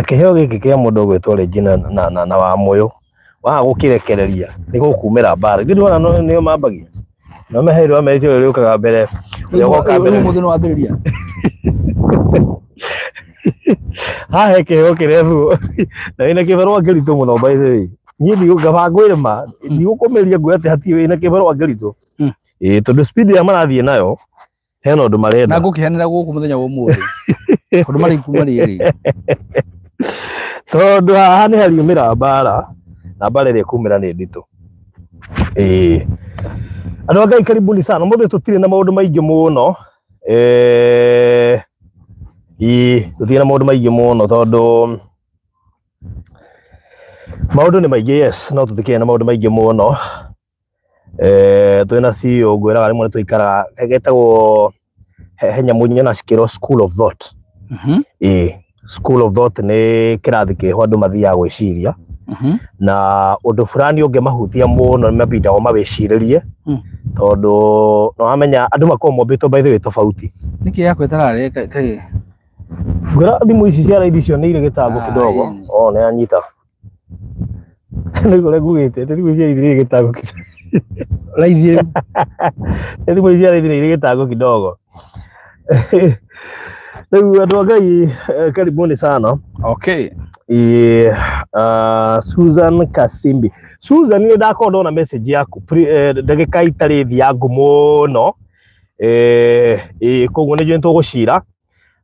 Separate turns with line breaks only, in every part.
Kĩheo gĩkĩ kĩa mũndũ ũgwĩtwo Regina na Wamũyũ waga gũkĩrekereria nĩ gũkumĩra mbara. Ithuĩ ndĩrona nĩo mambagia. No meheirwo amerite ũrĩa ũrĩũkaga mbere, ũrĩa ũgoka mbere.
Rĩu mũthĩ nĩ wambĩrĩria.
Haha he kĩheo kĩrethwo na wĩna kĩbarũa kĩritũ mũno, by the way. Niĩ ndigũkaba ngwĩre ma ndigũkũmĩria nguo atĩ hatirĩ wĩna kĩbarũa kĩritũ. Ĩĩ, tondũ speed ĩrĩa marathiĩ nayo hena ũndũ
Na
marenda.
ngũkĩhanĩra gũkũ mũthenya wa ũmũthĩ. Tondũ marĩ kuma rĩrĩ.
Tondũ haha nĩ hariumĩra mbara na mbara ĩrĩa ĩkumĩra nĩ nditũ. Ĩĩ, andũ a Ngai, karibuni sana. Ũmũthĩ tũtirĩ na maũndũ maingĩ mũno. Ĩĩ, tũtirĩ na maũndũ maingĩ mũno tondũ maũndũ nĩ maingĩ, yes, no tũtikĩrĩ na maũndũ maingĩ mũno. Twĩna CEO ngwĩraga rĩmwe nĩ tũikaraga getagwo he nyamũ nyona cikĩrwo school of thought. Ĩĩ, school of thought nĩ kĩrathi kĩho andũ mathiaga gwĩciria na ũndũ fulani ũngĩmahutia mũno nĩ mambindagwo mawĩcirĩrie tondũ nĩ wamenya andũ makoragwo mombĩtwo, by the way, tofauti.
Nĩkĩ yakwa ĩtararĩ kaĩ?
Ngwĩra thimũ ici cia raithi icio nĩ irĩ gĩtambo
Ah,
kidogo.
ĩni.
O nĩ anyita nĩguo ũrĩa ngugĩte atĩ thimũ ici cia raithi nĩ irĩ gĩtango kidogo.
Raithi rĩu.
Thimũ ici cia raithi nĩ irĩ gĩtango kidogo. Rĩu andũ a Ngai, karibuni sana. Ĩĩ, Susan Kasimbi. Susan, nĩ ndakorwo ndona message yaku ndagĩka itarĩ thiangu mũno. Ĩĩ, koguo nĩ njũĩ nĩ tũgũcira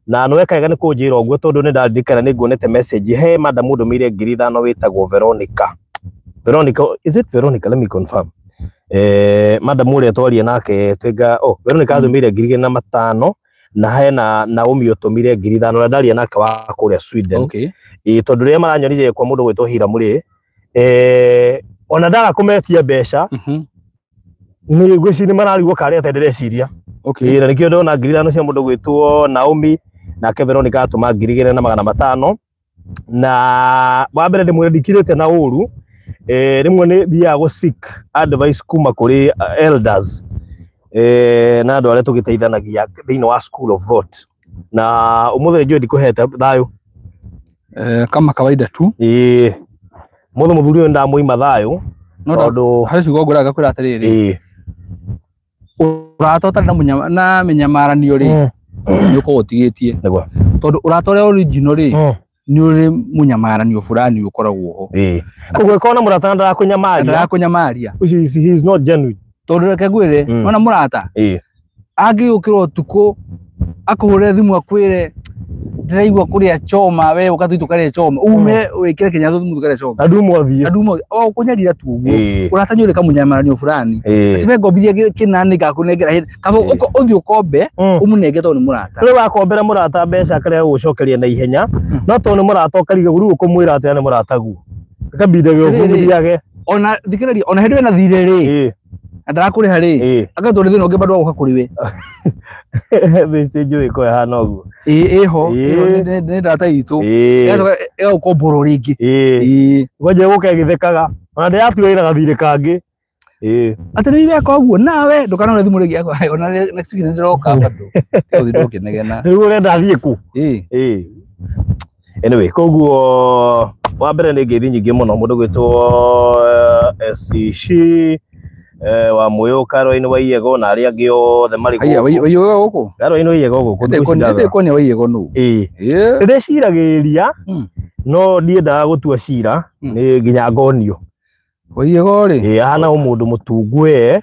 na nĩ weka wega nĩ kũnjĩra ũguo tondũ nĩ ndaririkana nĩ nguonete message he madam ũndũmĩire 5,000 wĩtagwo Veronica. Veronica, is it Veronica? Let me confirm. Madam ũrĩa twaria nake twĩga, oh, Veronica andũmĩire 2,500 na hena Naomi ũtũmire 5,000 ũrĩa ndaria nake wa kũrĩa Sweden. Ĩĩ, tondũ rĩrĩa maranyonire kwa mũndũ gwĩtwo Hira Mũrĩ, ona ndaga kũmetia mbeca nĩ ngwĩciria nĩ mararigwo karĩ atĩa ndĩreciria. Ĩĩ, na nĩkĩo ndona 5,000 cia mũndũ gwĩtwo Naomi, nake Veronica atũma 2,500. Na wa mbere ndĩmwĩre ndikirĩte na ũru. Rĩmwe nĩ thiaga gũ seek advice kuma kũrĩ elders na andũ arĩa tũgĩteithanagia thĩinĩ wa school of thought, na ũmũthĩ njũĩ ndikũhete thayũ.
Kama kawaida tu.
Ĩĩ, mũthĩ mũthuri ũyũ ndamũima thayũ
No
tondũ
harĩ ciugo ngwĩraga ngakwĩra atĩrĩrĩ. Ũrata ũtarĩ na na mĩnyamaranio rĩ, nĩ ũkoragwo ũtigĩtie. Tondũ ũrata ũrĩa original rĩ, nĩ ũrĩ mũnyamaranio fulani ũkoragwo ho.
Ĩĩ, koguo ĩkorwo na mũrata ndarakũnyamaria,
Ndarakũnyamaria,
ũcio he is not genuine.
Tondũ reke ngwĩre, ona mũrata angĩũkĩra ũtukũ akũhũrĩre thimũ akwĩre ndĩraigua kũrĩa choma, we ũka tũthiĩ tũkarĩe choma, ume wĩkĩre kĩnyatha thimũ tũkarĩe choma.
Na ndumwathiĩ.
Na nduma o kũnyarira tu ũguo. Ũrata nĩ ũrĩ kamũnyamaranio fulani. Tiwe ngombithia kĩna nĩ ngakũnengera hĩndĩ kaba ũthiĩ ũkombe ũmũnenge tondũ nĩ mũrata.
Rĩu wakombera mũrata mbeca akarega gũgũcokeria na ihenya, no tondũ nĩ mũrata ũkariga rĩu ũkũmwĩra atĩa nĩ mũrataguo akambinda gĩũvumiliage.
Ona thikĩrĩria, ona hĩndĩ ĩna thirĩ rĩ, na ndarakũrĩha rĩ, agatwo nĩ thĩna ũngĩ bado wa gũka kũrĩ we.
Mĩciĩ njũĩ ko ĩhana ũguo.
Ĩĩ, ĩho. Ĩho nĩ ndata itũ. Ĩgacoka ĩgagũkomborwo rĩngĩ.
Ngwanja gũka ĩgĩthekaga ona ndĩratuĩra gathirĩ kangĩ.
Atĩ nĩ weka ũguo nawe ndũkanahũre thimũ rĩngĩ akwa, ona next week nĩ ndĩroka bado ũthiĩ ndũkĩnegena.
Rĩu ũrenda thiĩ kũ?
Ĩĩ.
Anyway, koguo wa mbere nĩ ngeithi nyingĩ mũno mũndũ gwĩtwo SCC wa Mũyũ, Caroline wa Iyego na arĩa angĩ othe marĩ
Haya,
gũkũ.
Waiyego gũkũ.
Caroline wa Iyego gũkũ ndĩgũcindaga.
Ndĩkuonia Waiyego nũ.
Ndĩciragĩrĩria no ndiendaga gũtua cira nĩ nginya ngonio.
Waiyego rĩ.
Ĩĩ, ahana o mũndũ mũtungu we.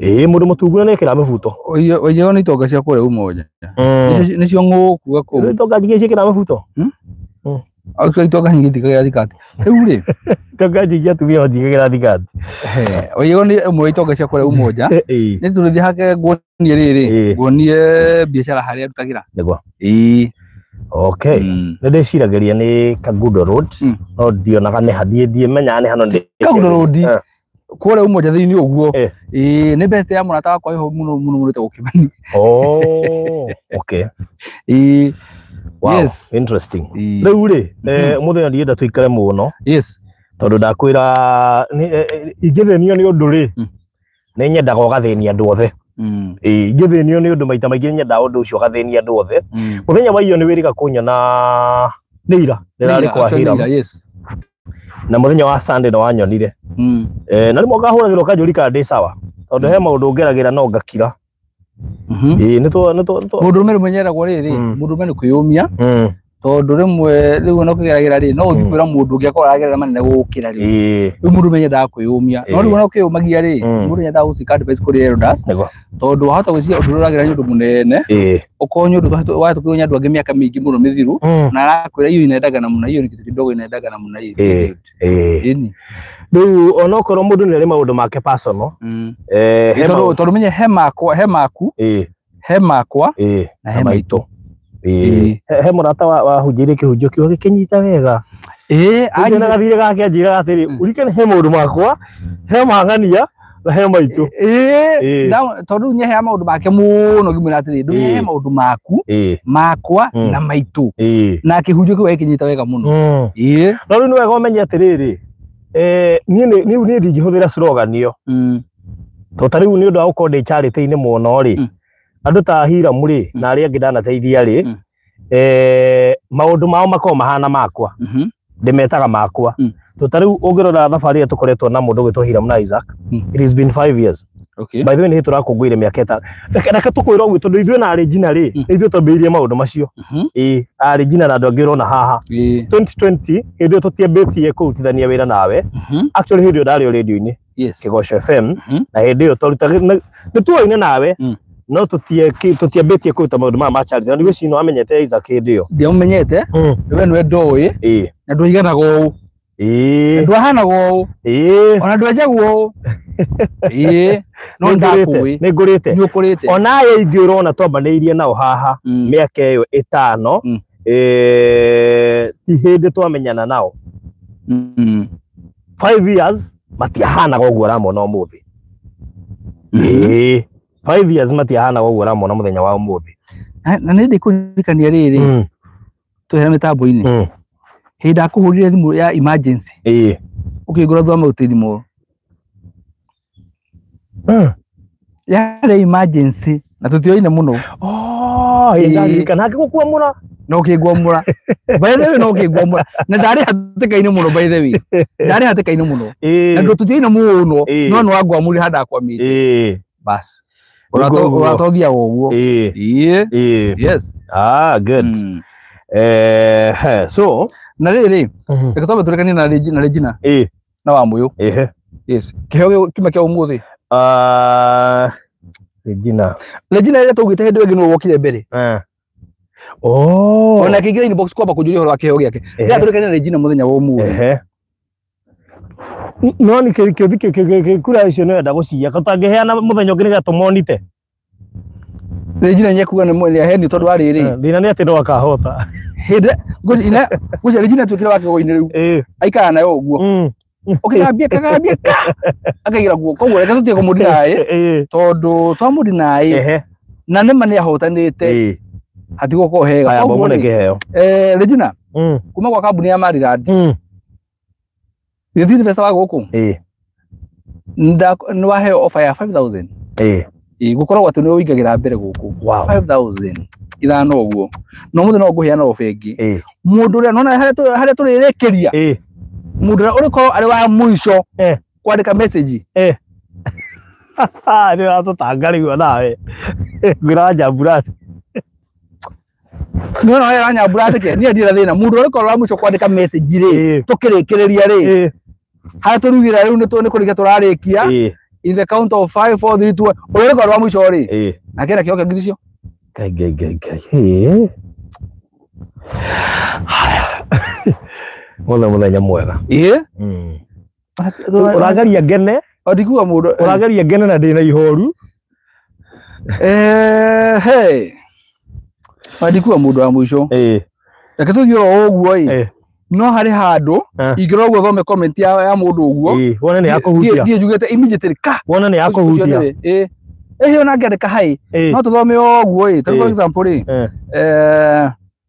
Ĩĩ, mũndũ mũtungu na nĩekĩra mĩbuto.
Waiyego nĩ itonga cia kũrĩa Umoja. Nĩcio ng'ũkuga kũu.
Rĩu itonga nyingĩ ciĩkĩra mĩbuto.
Actually itonga nyingĩ itikagĩra thikati. Rĩu rĩ.
Itonga nyingĩ atumia matikagĩra thikati.
Waiyego nĩ ũmwe wa itonga cia kũrĩa Umoja. Nĩ tũrĩthiĩ hake nguonie rĩrĩ. Nguonie biacara harĩa arutagĩra.
Nĩguo.
Ĩĩ.
Okay. Nĩ ndĩciragĩria nĩ Kangundo Road. No ndionaga nĩ ha ndimenyaga nĩ hano ndĩ.
Kangundo Road. Kũrĩa Umoja thĩinĩ ũguo. Ĩĩ, nĩ best ya mũrata wakwa ĩho mũno mũno mũno wĩtagwo Kĩmani.
Oh, okay.
Ĩĩ.
Wow,
Yes.
interesting.
Ĩĩ.
Rĩu rĩ, mũthenya ndienda tũikare mũno. Tondũ ndakwĩra ingĩthĩnio nĩ ũndũ rĩ, nĩ nyendaga ũgathĩnia andũ othe. Ingĩthĩnio nĩ ũndũ maita maingĩ nyendaga ũndũ ũcio ũgathĩnia andũ othe. Mũthenya wa iyo nĩ wĩrĩga kũnyona nĩ ira ndĩrarĩ kwa Hiram. Na mũthenya wa Sunday nĩ wanyonire. Na rĩmwe ngahũragĩrwo kanjũri kana ndĩ sawa. Tondũ he maũndũ ngeragĩra no ngakira. Nĩ
Mũndũrũme rĩmwe nyeragwo rĩrĩ, mũndũrũme nĩ kwĩyũmia. Tondũ rĩmwe rĩu ona ũkĩgeragĩra rĩ, no ũthiĩ kwĩra mũndũ ũngĩ akorwo aragerera manene gũgũkĩra rĩ. Rĩu mũndũrũme nyendaga kwĩyũmia. No rĩu ona ũkĩyũmagia rĩ, mũndũ nyendaga gũcika advice kũrĩ elders. Tondũ wahota gwĩciria ũndũ ũrĩa ũragerera nĩ ũndũ mũnene. Okorwo nĩ ũndũ wahĩtũkĩirwo nĩ andũ angĩ mĩaka mĩingĩ mũno mĩthiru, na arakwĩra hiyo inaendaga namna hiyo, ni kitu kidogo inaendaga namna hiyo.
Rĩu onokorwo mũndũ nĩ arĩ maũndũ make personal.
Tondũ menye he makwa, he maku, he makwa, na he maitũ.
He mũrata wahunjĩirie kĩhunjio kĩu agĩkĩnyita wega. Na gathirĩ gake anjĩraga atĩrĩ, ũririkane he maũndũ makwa, he mang'ania, na he maitũ.
Tondũ rĩu nĩaheaga maũndũ make mũno ngĩmwĩra atĩrĩ, ndũmenye he maũndũ maku, makwa, na maitũ. Na kĩhunjio kĩu agĩkĩnyita wega mũno.
No rĩu nĩ wega ũmenye atĩrĩrĩ, niĩ ndingĩhũthĩra slogan ĩyo. Tondũ ta rĩu nĩ ũndũ wa gũkorwo ndĩ charity-inĩ mũno rĩ, andũ ta Hiram rĩ, na arĩa angĩ ndanateithia rĩ, maũndũ mao makoragwo mahana makwa. Ndĩmetaga makwa. Tondũ ta rĩu ũngĩrora thabarĩ ĩrĩa tũkoretwo na mũndũ ũgwĩtwo Hiram na Isaac, it has been 5 years. By the way, nĩ tũrakũngũĩire mĩaka ĩtano. Reke tũkwĩre ũguo tondũ ithuĩ na Regina rĩ, nĩ ithuĩ twambĩrĩirie maũndũ macio. Regina na andũ angĩ ũrona haha. 2020 hĩndĩ ĩyo tũtiambĩtie kũrutithania wĩra nawe. Actually hĩndĩ ĩyo ndarĩ o radio-inĩ. Kĩgoco FM. Na hĩndĩ ĩyo twarutaga nĩ tuoine nawe. No tũtiambĩtie kũruta maũndũ maya ma charity. Na ndigwĩciria nĩ wamenyete Isaac hĩndĩ ĩyo.
Ndiamumenyete. We nĩwe ndoĩ. Na ndwaiganaga ũũ. Ndwahanaga ũũ. Ona ndwenjagwo ũũ. No ndakũĩ.
Nĩ ngũrĩte.
Nĩ ũkũrĩte.
Ona aya aingĩ ũrona twambanĩirie nao haha mĩaka ĩyo ĩtano, ti hĩndĩ twamenyana nao. 5 years matiahanaga ũguo ũramona ũmũthĩ. 5 years matiahanaga ũguo ũramona mũthenya wa ũmũthĩ.
Na nĩ ndĩkũririkania rĩrĩ, twehera mĩtambo-inĩ. Hĩndĩ ndakũhũrire thimũ ya emergency. Ũkĩngora thutha wa Mountain Mall. Yarĩ emergency na tũtioine mũno.
Ndirikana ngĩgũkwamũra.
No ũkĩngwamũra. By the way, no ũkĩngwamũra. Na ndarĩ hatĩka-inĩ mũno by the way. Ndarĩ hatĩka-inĩ mũno. Na ndũ tũtioine mũno, no nĩ wangwamũrire handũ ndakwamĩte. Bas. Ũratothiaga ũguo. Yes.
Good. So
na rĩrĩ, reke twambe tũrekanie na Regina. Na Wamũyũ. Yes. Kĩheo kiuma kĩa ũmũthĩ.
Regina.
Regina rĩrĩa twaugĩte hĩndĩ ĩyo ĩngĩ nĩwe wokire mbere. Ona akĩingĩra inbox kwamba kũnjũria ũhoro wa kĩheo gĩake. Rĩrĩa tũrekanie na Regina mũthenya wa ũmũthĩ.
No nĩ kĩũthi kura icio nĩ wenda gũciya. Tũtangĩheana mũthenya ũngĩ nĩgetha tũmonite.
Regina nĩekuga nĩ mwene aheni tondũ wa rĩrĩ.
Thĩna nĩ atĩ no akahota.
Hĩndĩ ngwĩciria Regina atuĩkire wa kĩgogo-inĩ rĩu. Aikara nayo ũguo. Ũkĩgambia kagambia ka. Akaigĩra guoko. Koguo reke tũtige kũmũdeny tondũ twamũdeny na nĩma nĩ ahotanĩte. Hatigũkorwo hega.
Aya, mbomone kĩheo.
Regina, kuma kwa kambuni ya Maryland. Gĩthiĩ investor wa gũkũ. Nĩ waheo offer ya 5000. Gũkoragwo atĩ nĩwe ũingagĩra mbere gũkũ. 5000 ithano ũguo. No mũthĩ no ngũheana offer ĩngĩ. Mũndũ ũrĩa nona harĩa tũrĩrĩkĩria. Mũndũ ũrĩa ũrĩkorwo arĩ wa mũico kwandĩka message.
Nĩ ũratũtanga rĩu nawe. Ngwĩra njambura.
No no ya nyambura ndike niĩ ndirĩ thĩna. Mũndũ ũrĩkorwo wa mũico kwandĩka message rĩ, tũkĩrĩkĩrĩria rĩ, harĩa tũrugĩra rĩu nĩ kũrĩkia tũrarĩkia. In the count of 5 4 3 2 ũrĩa ũrĩkorwo wa mũico rĩ, nake na kĩheo kĩa ngiri icio.
Ngai ngai ngai ngai. Mũthenya mũthenya mwega. Ũrageria ngene.
Ndikuga mũndũ.
Ũrageria ngene na ndĩna ihoru.
Ndikuga mũndũ wa mũico. Reke tũthiĩ oro ũguo ĩ. No harĩ handũ ingĩrora ũguo thome comment ya mũndũ ũguo.
Wone nĩ yakũhutia.
Thiĩ njugĩte immediately ka.
Wone nĩ yakũhutia.
Ona ngĩandĩka hi. No tũthome ũguo ĩ. For example rĩ.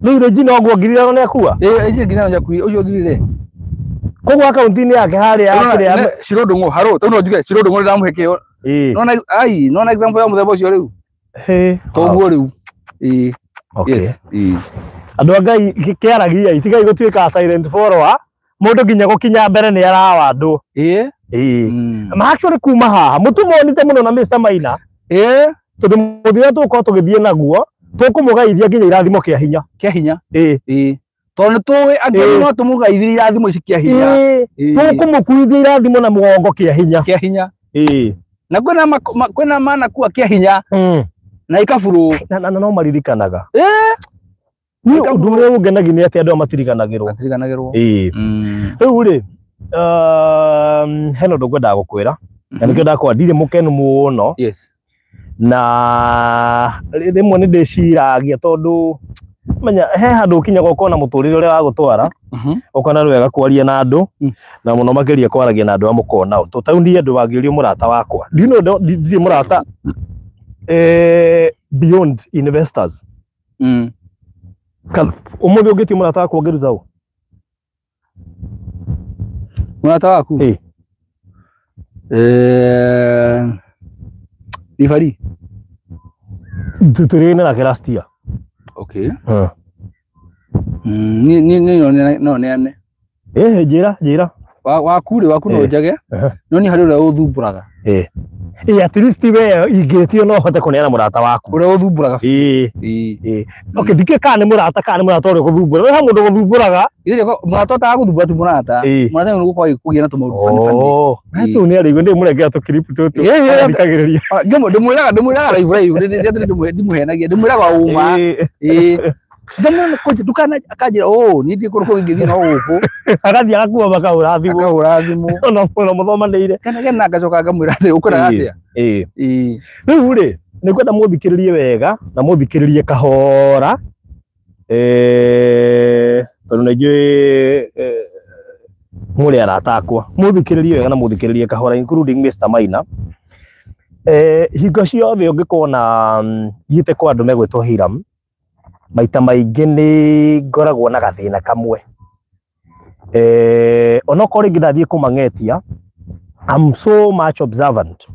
Rĩu Regina ũguo 5,000 nĩ akua?
Regina 5,000 nĩ akua. Ũcio ũthirire.
Koguo akaunti-inĩ yake harĩa
Shiro Ndung'u, haro, tondũ no njuge Shiro Ndung'u nĩ ndamũhe kĩheo. Nona ai nona example ya muthemba ucio riu.
He.
Toguo riu. Ii.
Okay.
Yes. Ii.
Andu a Ngai kiaragia itigai gutuika silent follower mundu nginya gukinya mbere ni arawandwo.
Ii.
Ii. Ma actually kuma haha mutumonite muno na Mr Maina.
Ii.
Tondu muthira tugukorwo tugithie naguo tukumugaithia nginya irathimo kia hinya.
Kia hinya.
Ii.
Ii. Tondu tuwi angĩ no tumugaithirie irathimo ici kia hinya.
Ii. Tukumukuithia irathimo na mugongo kia hinya.
Kia hinya.
Ii.
Na kwina kwina mana kuwa kia hinya. Na ikaburu.
Na no maririkanaga.
Ii.
Ni undu uria ungenagia ni ati andu matirikanagirwo.
Matirikanagirwo.
Ii. Riu ri hena undu ngwendaga gukwira na nikio ndakwa ndirĩ mukenu muno.
Yes.
Na rimwe ni ndiciragia tondu menya he handu ukinyaga ukona muturire uria wa gutwara ukona wega kwaria na andu na muno makiria kwaragia na andu a mukona to tau ni andu wangiurio murata wakwa. Do you know ndirĩ murata beyond investors. Umuthi ungitie murata wakwa ungiruta u
murata waku?
Ii.
Ribari
tuturi nake last year.
Okay. Ni no neane.
Njira njira.
Waku ri waku no njage. No ni hari uria uthumburaga.
Ii at least we ingĩtio no hote kuneana murata waku.
Uria uthumburaga.
Ii. Ii. Okay, ndikĩ kana nĩ murata kana nĩ murata uria guthumbura. We ha mundu guthumburaga.
Ithe murata utaga guthumbura ti murata. Murata ni gukorwo agĩkũgia na tũmaũndũ funny funny.
Oh, tu ni arĩigua ndĩ mũrengera tũkiripu tũtũ. Thikagĩrĩria.
Ndĩmwĩraga ndĩmwĩraga live live ndĩmũhenagia ndĩmwĩraga ũma. Ii. Ndamwĩra kocha ndukana akanjĩra oh niĩ ndiĩ kũndũ kũngĩ ingĩthiĩ no gũkũ.
Agathiĩ agakua makahũra thimũ.
Akahũra thimũ.
Ona mũno mũthomanĩire.
Kana gena ngacoka ngamwĩra atĩ ũkwĩraga atĩa?
Ii.
Ii.
Rĩu rĩ nĩ ngwenda mũthikĩrĩrie wega na mũthikĩrĩrie kahora. Tondũ nĩ njũĩ mũrĩ arata akwa. Mũthikĩrĩrie wega na mũthikĩrĩrie kahora including Mr Maina. Hingo ciothe ũngĩkorwo na thiĩte kwa andũ megwĩtwo Hiram maita maingĩ nĩ ngoragwo na gathĩna kamwe. Onokorwo rĩngĩ ndathiĩ kũmang'etia, I'm so much observant.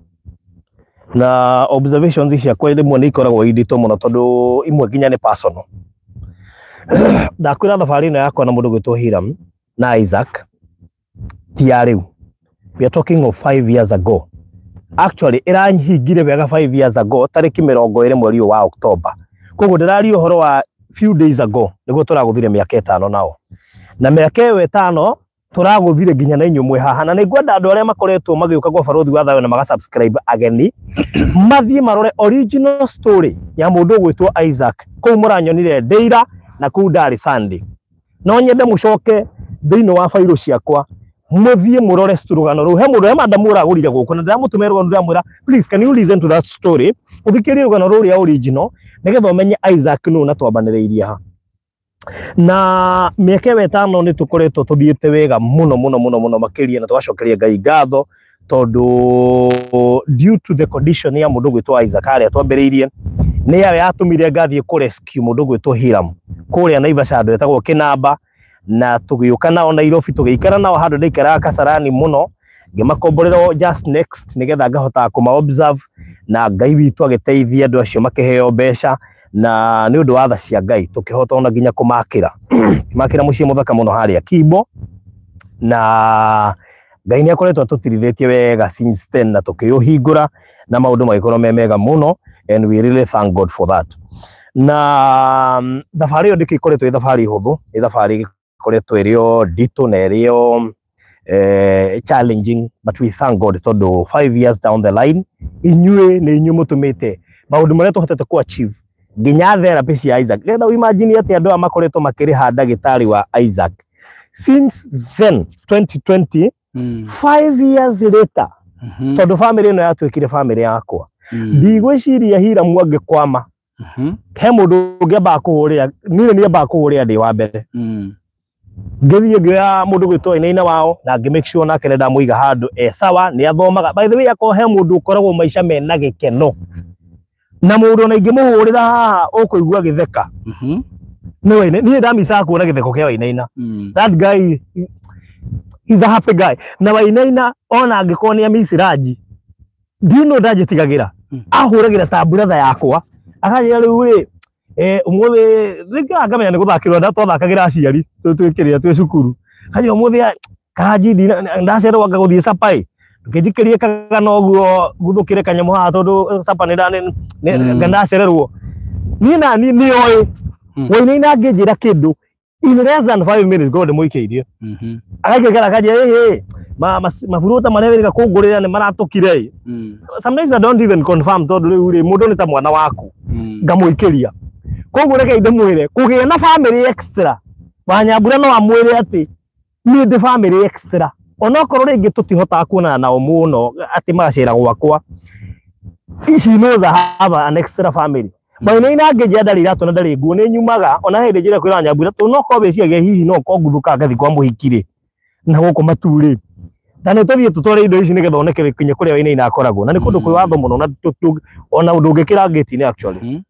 Na observations ciakwa rĩmwe nĩ ikoragwo inditũ mũno tondũ imwe nginya nĩ personal. Ndakwĩra thabarĩ ĩno yakwa na mũndũ gwĩtwo Hiram na Isaac ti ya rĩu. We are talking of 5 years ago. Actually ĩranyihingire wega 5 years ago tarĩki 20 mweri wa October. Koguo ndĩraria ũhoro wa few days ago nĩguo tũragũthire mĩaka 5 nao. Na mĩaka ĩyo 5 tũragũthire nginya na inyuĩ mwĩ haha na nĩngwenda andũ arĩa makoretwo magĩũka kwa Barũthi wa Thayũ na magasubscribe ageni mathiĩ marore original story ya mũndũ ũgwĩtwo Isaac kũu mũranyonire Ndeira na kũu ndarĩ Sunday. No nyende mũcoke thĩinĩ wa bairũ ciakwa mũthiĩ mũrore rũgano rũu. He mũndũ he madamu ũragũrire gũkũ na ndĩramũtũmĩra rũgano ndĩramwĩra please can you listen to that story, ũthikĩrĩrie rũgano rũrĩa original nĩgetha ũmenye Isaac nũ na twambanĩrĩirie ha. Na mĩaka ĩyo 5 nĩ tũkoretwo tũthiĩte wega mũno mũno mũno mũno makĩria na tũgacokeria Ngai ngatho tondũ due to the condition ya mũndũ gwĩtwo Isaac harĩa twambĩrĩirie nĩ yayo yatũmire ngathiĩ kũ rescue mũndũ gwĩtwo Hiram kũrĩa Naivasha handũ etagwo Kĩnamba na tũgĩũka nao Nairobi tũgĩikara nao handũ ndaikaraga Kasarani mũno ngĩmakomborera just next nĩgetha ngahotaga kũma observe na Ngai witũ agĩteithia andũ acio makĩheo mbeca na nĩ ũndũ wa tha cia Ngai tũkĩhota ona nginya kũmakĩra makĩra mũciĩ mũthaka mũno harĩa Kimbo na Ngai nĩ akoretwo atũtirithĩtie wega since then na tũkĩũhingũra na maũndũ magĩkorwo me mega mũno and we really thank God for that. Na thabarĩ ĩyo ndĩgĩkoretwo ĩ thabarĩ hũthũ, nĩ thabarĩ ĩgĩkoretwo ĩrĩ o nditũ na ĩrĩ o challenging, but we thank God tondũ 5 years down the line inyuĩ nĩ inyuĩ mũtũmĩte maũndũ marĩa tũhotete kũ achieve nginya therapy cia Isaac. Nĩgetha imagine atĩ andũ aya makoretwo makĩrĩha ndagĩtarĩ wa Isaac since then 2020, 5 years later, tondũ family ĩno yatuĩkire family yakwa. Ndigwĩciria Hiram angĩkwama he mũndũ ũngĩambaga kũhũrĩra niĩ nĩ kũhũrĩra ndĩ wa mbere. Ngĩthiĩ ngĩoya mũndũ gwĩtwo Wainaina wao na ngĩ make sure nake nĩ ndamũiga handũ e sawa, nĩ athomaga. By the way, akorwo he mũndũ ũkoragwo maica mena gĩkeno na mũndũ ona ingĩmũhũrĩra haha ũkũigua agĩtheka nĩ Wainaina. Niĩ ndamicaga kuona gĩtheko kĩa Wainaina. That guy he's a happy guy. Na Wainaina ona angĩkorwo nĩ amisiraji Do you know ndanjĩtigagĩra? Ahũragĩra ta brother yakwa, akanjĩra rĩu rĩ, ũmũthĩ rĩngĩ ngamenya nĩ gũthakĩrwo twathakagĩra aciari twĩ kĩrĩa twĩ cukuru. Kanjĩra ũmũthĩ kanji ndacererwo anga gũthiĩ capai, ndũkĩnjikĩrie kagano ũguo guthũkĩre kanyamũ haha tondũ capa nĩ ndacererwo. Niĩ na niĩ nĩoĩ Wainaina angĩnjĩra kĩndũ in less than 5 minutes ngorwo ndĩmũikĩirie. Agaikara akanjĩra, ĩ maburuta marĩa wĩrĩga kũngũrĩra nĩ maratũkire ĩ. Sometimes I don't even confirm tondũ rĩu rĩ, mũndũ nĩ ta mwana waku. Ngamũikĩria. Koguo reke ndĩmwĩre, kũgĩa na family extra, Wanyambura no amwĩre atĩ niĩ ndĩ family extra, onokorwo rĩngĩ tũtihotaga kuonana nao mũno atĩ magacĩra gwakwa. She knows I have an extra family. Mainaina angĩnjĩra ndarĩ iratũ na ndarĩ nguo, nĩ nyumaga. Ona hĩndĩ njĩra kwĩra Nyambura tondũ no korwo wĩciragia hihi no korwo nguthuka ngathi kwa mũhiki rĩ, na gũkũ matu rĩ, na nĩ tũthiĩ tũtware indo ici nĩgetha oneke kinya kũrĩa Wainaina akoragwo, na nĩ kũndũ kwĩ watho mũno na ona ndũngĩkĩra ngĩti-inĩ actually.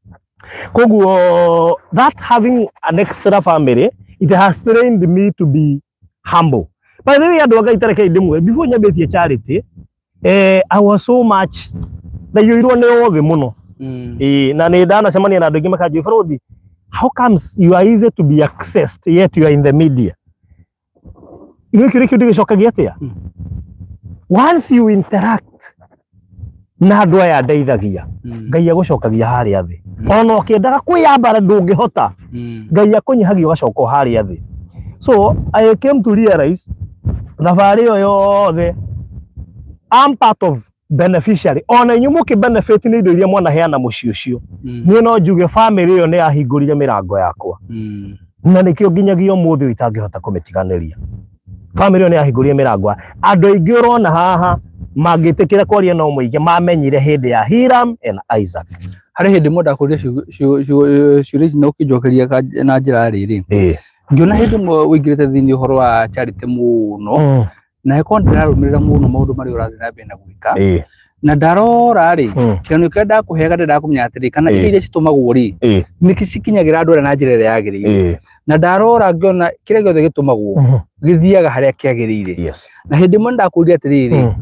Koguo that having an extra family, it has trained me to be humble. By the way, andũ a Ngai, tareke ndĩmwĩre, before nyambĩtie charity, I was so much ndaiyũirwo nĩ othe mũno. Ĩĩ, na nĩ ndanacemania na andũ aingĩ makanjĩra, "Barothi, how comes you are easy to be accessed yet you are in the media?" Gĩkĩ kĩu ndĩgĩcokagia atĩa? Once you interact na andũ aya ndeithagia, Ngai agũcokagia harĩa thĩ. Ona ũkĩendaga kwĩyambara ndũngĩhota. Ngai akũnyihagia ũgacoka o harĩa thĩ. So I came to realize thabarĩ ĩyo yothe I'm part of beneficiary. Ona inyuĩ mũkĩ benefit nĩ indo iria mwanaheana mũciĩ ũcio, niĩ no njuge family ĩyo nĩ yahingũrire mĩrango yakwa, na nĩkĩo nginyagia ũmũthĩ ũyũ itangĩhota kũmĩtiganĩria. Family ĩyo nĩ yahingũrire mĩrango. Andũ aingĩ ũrona haha mangĩtĩkĩra kwaria no mũingĩ mamenyire hĩndĩ ya Hiram and Isaac.
Harĩ hĩndĩ ĩmwe ndakũria ciũria ici na ũkĩnjokeria na njĩra ya rĩrĩ. Ngĩona hĩndĩ ĩmwe ũingĩrĩte thĩinĩ ũhoro wa charity mũno, na ĩkorwo ndĩrarũmĩrĩra mũno maũndũ marĩa ũrathiĩ na mbere na gwĩka, na ndarora rĩ, kĩgeranio kĩrĩa ndakũheaga ndĩrendaga kũmenya atĩrĩ, kana indo iria citũmagwo rĩ, nĩkĩ cikinyagĩra andũ arĩa na njĩra ĩrĩa yagĩrĩire. Na ndarora ngĩona kĩrĩa gĩothe gĩtũmagwo gĩthiaga harĩa kĩagĩrĩire. Na hĩndĩ ĩmwe ndakũria atĩrĩrĩ,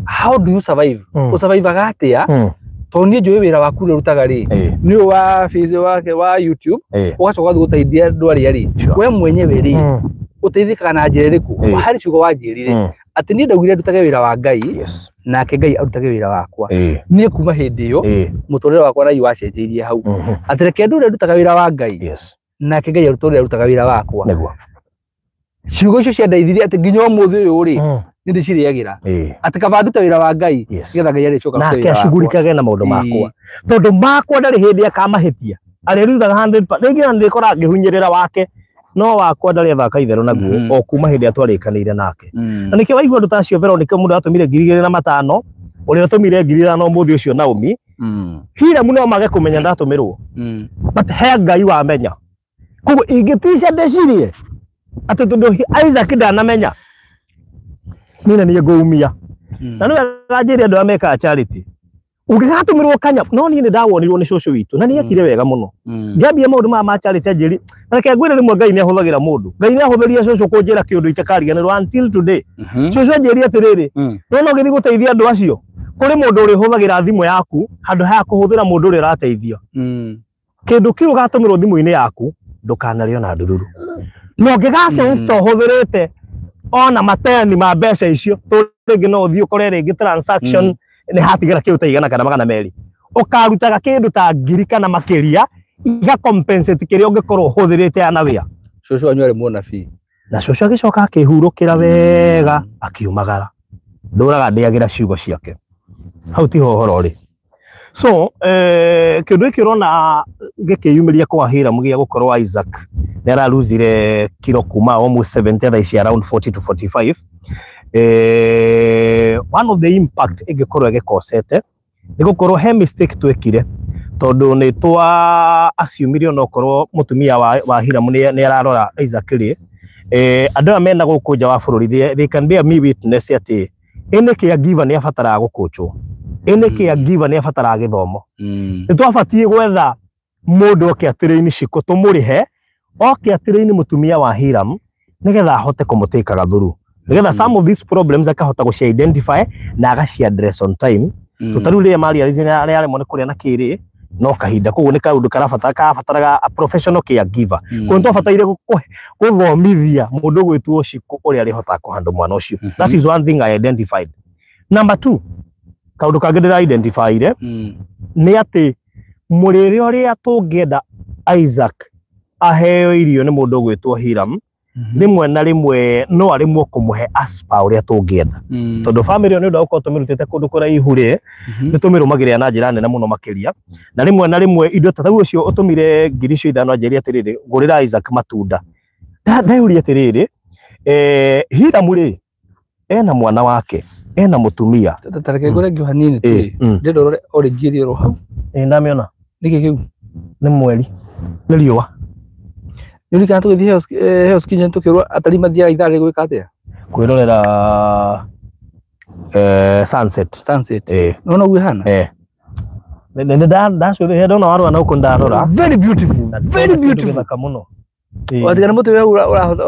how do you survive? Ũsurvivaga atĩa? Tondũ niĩ njũĩ wĩra waku ũrĩa ũrutaga rĩ, nĩ ũyũ wa face wake wa YouTube, ũgacoka ũgathiĩ gũteithia andũ arĩa rĩ, we mwenyewe rĩ, ũteithĩkaga na njĩra ĩrĩkũ? Harĩ ciugo wanjĩrire atĩ niĩ ndaugire ndutage wĩra wa Ngai, nake Ngai arutage wĩra wakwa. Niĩ kuma hĩndĩ ĩyo mũtũrĩre wakwa nai wacenjeirie hau, atĩ reke ndũre ndutaga wĩra wa Ngai, nake Ngai arute ũrĩa arutaga wĩra wakwa. Ciugo icio ciandeithirie atĩ nginya ũmũthĩ ũyũ rĩ, nĩ ndĩcirĩagĩra atĩ kaba ndute wĩra wa Ngai, nĩgetha Ngai arĩcoka arute
nake
wĩra wakwa.
acugurikage na maũndũ makwa, tondũ makwa ndarĩ hĩndĩ akamahĩtia, arĩrutaga 100 rĩngĩ na nĩndĩkora ngĩhunyĩrĩra wake, no wakwa ndarĩ athaka itherũ naguo o kuma hĩndĩ ĩrĩa twarĩkanĩire nake. Na nĩkĩo waigua andũ ta acio, Veronica, mũndũ atũmire 2500, ũrĩa ũtũmire 5000 ũmũthĩ ũcio Naomi. Hiramu no mage kũmenya ndatũmĩrwo, but he Ngai wamenya. Koguo ingĩtica ndĩcirie atĩ tondũ Isaac ndanamenya, niĩ na niĩ ngũumia. Na nĩ wega njĩre andũ arĩa mekaga charity, ũngĩgatũmĩrwo kanya, no niĩ nĩ ndawonirwo nĩ cũcũ witũ na nĩ ekire wega mũno. Ngĩambia maũndũ maya ma charity anjĩri, na reke ngwĩre, rĩmwe Ngai nĩ ahũthagĩra mũndũ. Ngai nĩ ahũthĩrire cũcũ kũnjĩra kĩũndũ itakariganĩrwo until today. Cũcũ anjĩrire atĩrĩrĩ, nona ũgĩthiĩ gũteithia andũ acio, kũrĩ mũndũ ũrĩhũthagĩra thimũ yaku handũ ha kũhũthĩra mũndũ ũrĩa ũrateithia. Kĩndũ kĩu ũgatũmĩrwo thimũ-inĩ yaku, ndũkanarĩo na ndururu, na ũngĩga sense ta ũhũthĩrĩte ona mateni ma mbeca icio, tondũ rĩngĩ no ũthiĩ ũkore rĩngĩ transaction nĩ hatigara kĩndũ ta 100 kana 200, ũkarutaga kĩndũ ta ngiri kana makĩria iga compensate kĩrĩa ũngĩkorwo ũhũthĩrĩte ana wĩa.
Cũcũ wanyu arĩ mũnabii.
Na cũcũ agĩcoka akĩhurũkĩra wega, akiumagara. Ndũraga ndĩagĩra ciugo ciake. Hau tiho ũhoro ũrĩ. So kĩndũ gĩkĩ ũrona gĩkĩyumĩria kwa Hiram gĩa gũkorwo Isaac nĩ araruzire kiro kuma almost 70, thaa ici around 40 to 45, one of the impact ĩngĩkorwo ĩgĩkosete nĩ gũkorwo he mistake twekire, tondũ nĩ twa assumire onokorwo mũtumia wa Hiram nĩ ararora Isaac rĩ, andũ aya mena gũkũ nja wa bũrũri, they can bear me witness atĩ any caregiver nĩ abataraga gũkũnjwo, any caregiver nĩ abataraga gĩthomo. Nĩ twabatiĩ gwetha mũndũ oke atĩrĩini ciko, tũmũrĩhe oke atĩrĩini mũtumia wa Hiram nĩgetha ahote kũmũtĩkaga through, nĩgetha some of these problems akahota gũci identify na agaci address on time. Tutaru rĩrĩa marealize nĩ aremwo nĩ kũrĩa na kĩrĩ no kahinda koguo nĩ kaũndũ karabataraga a professional caregiver. Koguo nĩ twabataire gũthomithia mũndũ ũgwĩtwo Shiko ũrĩa arĩhotaga kũhandle mwana ũcio. That is one thing I identified. Number two, kaũndũ kangĩ ndĩra identifyire nĩ atĩ mũrĩre ũrĩa tũngĩenda Isaac aheo irio nĩ mũndũ ũgwĩtwo Hiram, rĩmwe na rĩmwe no arĩmwo kũmũhe aspa ũrĩa tũngĩenda. Tondũ family ĩyo nĩ ũndũ wa gũkorwo tũmĩrutĩte kũndũ kũraihu rĩ, nĩ tũmĩrũmagĩrĩra na njĩra nene mũno makĩria. Na rĩmwe na rĩmwe indo ta rĩu ũcio ũtũmire 5,000 anjĩrie atĩrĩrĩ, ngũrĩra Isaac matunda. Ndeyũria atĩrĩrĩ, Hiram rĩ, ena mwana wake, ena mũtumia.
Ta reke ngũre ngĩo hanini tu. Ndĩrenda ũrore orange ĩrĩa ĩro hau.
Ndamĩona.
Nĩkĩ kĩu?
Nĩ mweri. Nĩ riũa.
Nĩũririkana tũgĩthiĩ Hell's Kitchen tũkĩrwo atari mathiaga ithaa rĩrĩ gwĩka atĩa?
Kwĩrorera sunset.
Sunset. Nĩwona ũguo ĩhana?
Ndacũthĩrĩria ndona warora na gũkũ ndarora.
Very beautiful. Very beautiful.
Gĩthaka mũno.
Watigana mũtĩ ũyũ ũrahota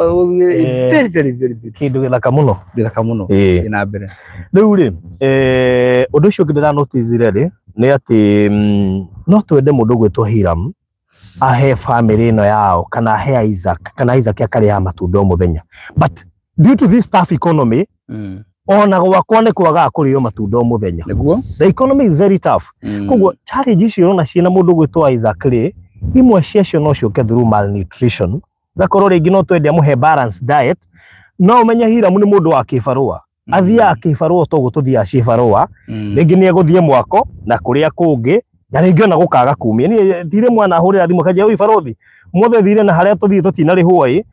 very very very beautiful.
Kĩndũ gĩthaka mũno.
Gĩthaka mũno. Thiĩ na mbere.
Rĩu rĩ, ũndũ ũcio ũngĩ ndĩra notice rĩ, nĩ atĩ no twende mũndũ ũgwĩtwo Hiram ahe family ĩno yao kana ahe Isaac kana Isaac akarĩaga matunda o mũthenya. But due to this tough economy, ona gwakwa nĩ kwagaga kũrĩo matunda o mũthenya.
Nĩguo?
The economy is very tough. Koguo challenge icio ũrona ciĩna mũndũ ũgwĩtwo Isaac rĩ, imwe ciacio no ciũke through malnutrition. Gakorwo rĩngĩ no twende amũhe balanced diet, no ũmenye Hiram nĩ mũndũ wa kĩbarũa. Athiaga kĩbarũa toguo tũthiaga cibarũa, rĩngĩ nĩ egũthiĩ mwako na kũrĩa kũngĩ, na rĩngĩ ona gũkaga kumia. Niĩ ndirĩ mwana ahũrĩra thimũ kanjia oi barothi, ũmũthĩ thire na harĩa tũthiĩ tũtinarĩhwo ĩ,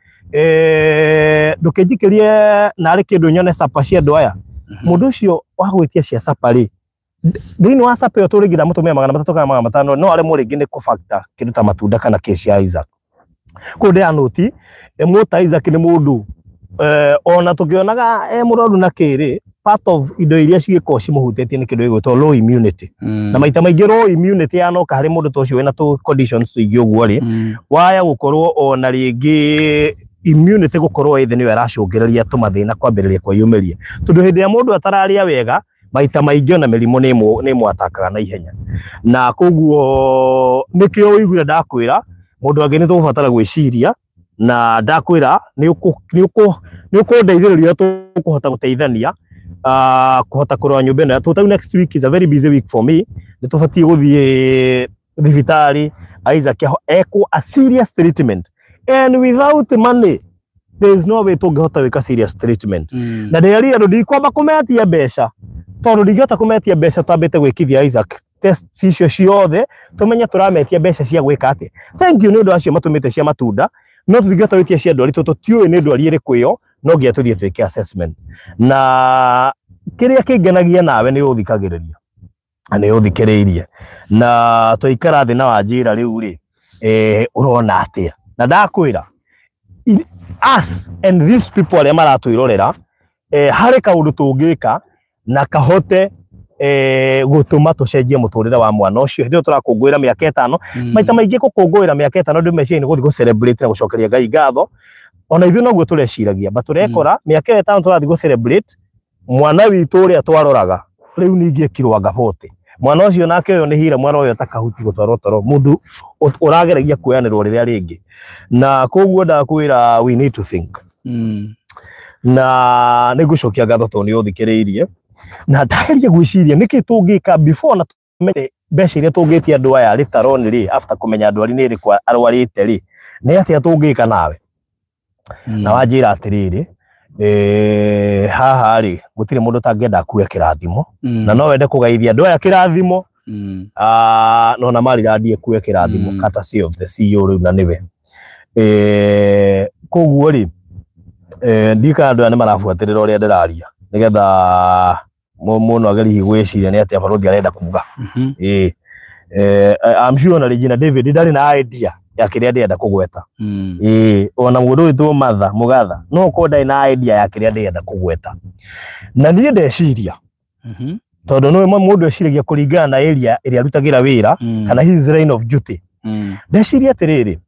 ndũkĩnjikĩrie narĩ kĩndũ nyone sapa cia andũ aya. Mũndũ ũcio wa gwĩtia cia sapa rĩ, thĩinĩ wa sapa ĩyo tũrĩngĩ ndamũtũmĩra 300 kana 500, no aremwo rĩngĩ nĩ kũ-factor kĩndũ ta matunda kana kĩ cia Isaac. Koguo ndĩranoti, mũta Isaac nĩ mũndũ ona tũkĩonaga mũrwaru na kĩrĩ, part of indo iria cigĩkoragwo cimũhutĩtie nĩ kĩndũ gĩgwĩtwo low immunity. Na maita maingĩ low immunity yanoka harĩ mũndũ ta ũcio wĩna tũ conditions tũingĩ ũguo rĩ, waya gũkorwo ona rĩngĩ immunity gũkorwo ĩ thĩ nĩyo ĩracũngĩrĩria tũmathĩna kwambĩrĩria kwĩyumĩria. Tondũ hĩndĩ ĩrĩa mũndũ atararĩa wega, maita maingĩ ona mĩrimũ nĩ ĩmwatakaga na ihenya. Na koguo nĩkĩo ũiguire ndakwĩra, mũndũ angĩ nĩ tũgũbatara gwĩciria, na ndakwĩra nĩ ũkũndeithĩrĩria tũkũhota gũteithania, kũhota kũrora nyũmba ĩno. Tondũ next week is a very busy week for me. Nĩ tũbatiĩ gũthiĩ thibitarĩ, Isaac ekwo a serious treatment. And without money, there is no way tũngĩhota gwĩka serious treatment. Na ndĩrerire andũ ndikwamba kũmetia mbeca, tondũ ndingĩhota kũmetia mbeca twambĩte gwĩkithia Isaac test icio ciothe, tũmenye tũrametia mbeca cia gwĩka atĩa. Thank you nĩ ũndũ acio matũmĩte cia matunda, no tũtingĩhota gwĩtia cia ndwari tondũ tũtiũĩ nĩ ndwari ĩrĩkũ ĩyo, no nginya tũthiĩ twĩke assessment. Na kĩrĩa kĩngenagia nawe nĩ ũthikagĩrĩria na nĩ ũthikĩrĩirie, na twaikara thĩ na wanjĩra rĩu rĩ, ũrona atĩa. Na ndakwĩra us and these people arĩa maratwĩrorera, harĩ kaũndũ tũngĩka na kahote gũtũma tũcenjie mũtũrĩre wa mwana ũcio. Hĩndĩ ĩyo tũrakũngũĩra mĩaka 5, maita maingĩ gũkũngũĩra mĩaka 5 andũ meciria nĩ gũthiĩ gũ celebrate na gũcokeria Ngai ngatho. Ona ithuĩ noguo tũreciragia, but tũrekora mĩaka ĩyo 5 tũrathiĩ gũ celebrate mwana witũ ũrĩa twaroraga rĩu ningĩ ekirwo 40. Mwana ũcio nake ũyũ nĩ Hiram aroywo ta kahuti gũtwarwo toro, mũndũ ũrageragia kuoyanĩrwo rĩrĩa rĩngĩ. Na koguo ndakwĩra we need to think. Na nĩ ngũcokia ngatho tondũ nĩ ũthikĩrĩirie. Na ndageria gwĩciria nĩkĩ tũngĩka before na tũmenye mbeca iria tũngĩtia andũ aya rĩtaroni rĩ, after kũmenya ndwari nĩ ĩrĩkũ arwarĩte rĩ, nĩ atĩa tũngĩka nawe. Na wanjĩra atĩrĩrĩ, haha rĩ, gũtirĩ mũndũ ũtangĩenda akue kĩrathimo, na no wende kũgeithia andũ aya kĩrathimo, no na Maryland ĩkue kĩrathimo, courtesy of the CEO rĩu na nĩwe. Koguo rĩ, ndika andũ aya nĩ marabuatĩrĩra ũrĩa ndĩraria, nĩgetha mũndũ agerie gwĩciria nĩ atĩa barothi arenda kuga. I'm sure na Regina David ndarĩ na idea ya kĩrĩa ndĩrenda kũgweta. Ona mũndũ wĩtwo Martha Mũgatha no ũkorwo ndarĩ na idea ya kĩrĩa ndĩrenda kũgweta. Na niĩ ndeciria, tondũ nĩ mũndũ eciragia kũringana na area ĩrĩa arutagĩra wĩra, kana his line of duty. Ndeciria atĩrĩrĩ,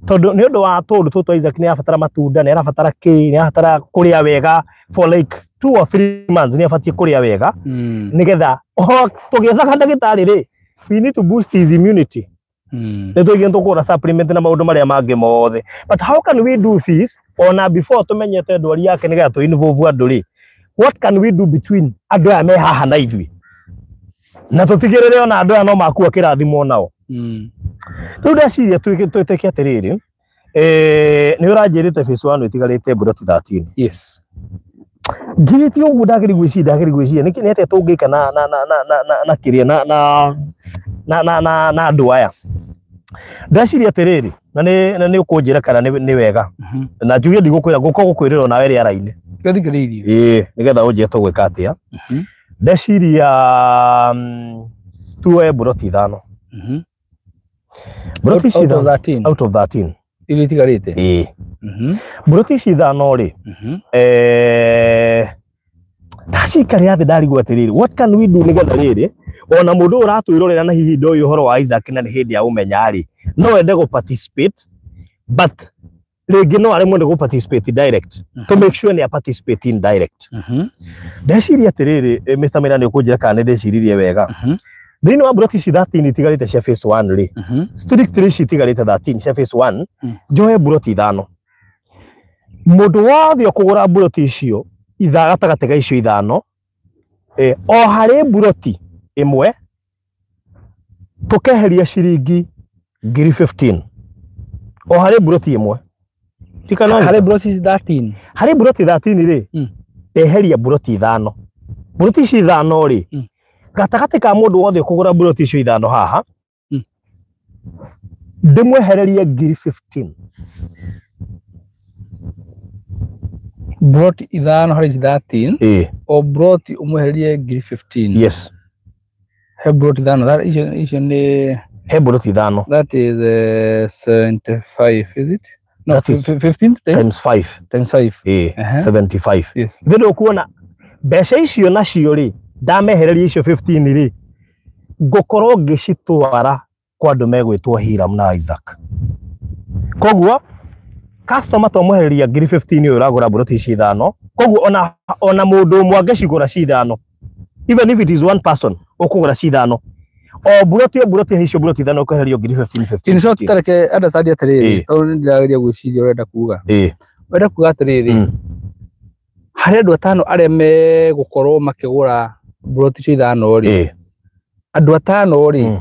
Tondu ni undu wa tundu tutu Isaac ni abatara matunda, ni arabatara ki, ni arabatara kuria wega for like 2 or 3 months ni abatie kuria wega. Nigetha o tugiethaga ndagitari ri, we need to boost his immunity. Nĩ tũigire tũkũgũra supplement na maũndũ marĩa mangĩ mothe. But how can we do this ona before tũmenyete ndwari yake nĩgetha tũ involve andũ rĩ? What can we do between andũ aya me haha na ithuĩ? Na tũtigĩrĩre ona andũ aya no makua kĩrathimo nao. Rĩu ndeciria twĩke atĩrĩrĩ, nĩ ũranjĩrĩte phase 1 ĩtigarĩte mburoti 13.
Yes.
Ngirĩtie ũguo ndagĩrĩ gwĩciria nĩkĩ nĩ atĩa tũngĩka na na na na na na kĩrĩa na na na na na na andũ aya. Ndeciria atĩrĩrĩ, na nĩ ũkũnjĩra kana nĩ wega. Na njuge ndigũkwĩra ngũka gũkwĩrĩra onawe rĩara-inĩ.
Ngathikĩrĩirie.
Ĩĩ, nĩgetha ũnjĩre tũgwĩka atĩa. Ndeciria tuoe mburoti ithano. Mburoti ici ithano out of 13.
Iria itigarĩte.
Ĩĩ. Mburoti ici ithano rĩ, ndacikarĩra thĩ ndarigwo atĩrĩrĩ, what can we do nĩgetha rĩrĩ ona mũndũ ũratwĩrorera na hihi ndoĩ ũhoro wa Isaac na nĩ hĩndĩ ya ũmenya rĩ, no ende gũ participate but rĩngĩ no aremwo nĩ gũ participate direct, to make sure nĩ a participate indirect. Ndeciria atĩrĩrĩ, Mr. Maina nĩ ũkũnjĩra kana nĩ ndĩciririe wega. Thĩinĩ wa mburoti ici 13 itigarĩte cia phase 1 rĩ, strictly ici itigarĩte 13 cia phase 1, njoe mburoti ithano. Mũndũ wothe ũkũgũra mburoti icio gatagatĩ ga icio ithano, o harĩ mburoti ĩmwe tũkeheria ciringi ngiri 15 o harĩ mburoti ĩmwe.
Harĩ mburoti 13.
Harĩ mburoti 13 rĩ, ndeheria mburoti ithano. Mburoti ici ithano rĩ, gatagatĩ ka mũndũ wothe ũkũgũra mburoti icio ithano haha, ndĩmwehererie ngiri 15.
Mburoti ithano harĩ ici 13, o mburoti ũmwehererie ngiri 15.
Yes.
He mburoti ithano, icio nĩ
he mburoti ithano.
That is 75, is it? No, that is 15
times 5.
Times 5.
75.
Yes.
Ithe ndũkuona mbeca icio nacio rĩ, ndamehereria icio 15 rĩ, ngũkorwo ngĩcitwara kwa andũ megwĩtwo Hiram na Isaac. Koguo customer twamwehereria ngiri 15 ũyũ ũragũra mburoti ici ithano, koguo ona mũndũ ũmwe angĩcigũra ci ithano, even if it is one person ũkũgũra ci ithano, o mburoti o mburoti icio mburoti ithano ũkwehererio ngiri 15 15.
In short, tareke understand atĩrĩrĩ, tondũ nĩ ndĩrageria gwĩciria ũrenda kuga. Ũrenda kuga atĩrĩrĩ, harĩ andũ atano arĩa megũkorwo makĩgũra mburoti icio ithano rĩ, andũ atano rĩ,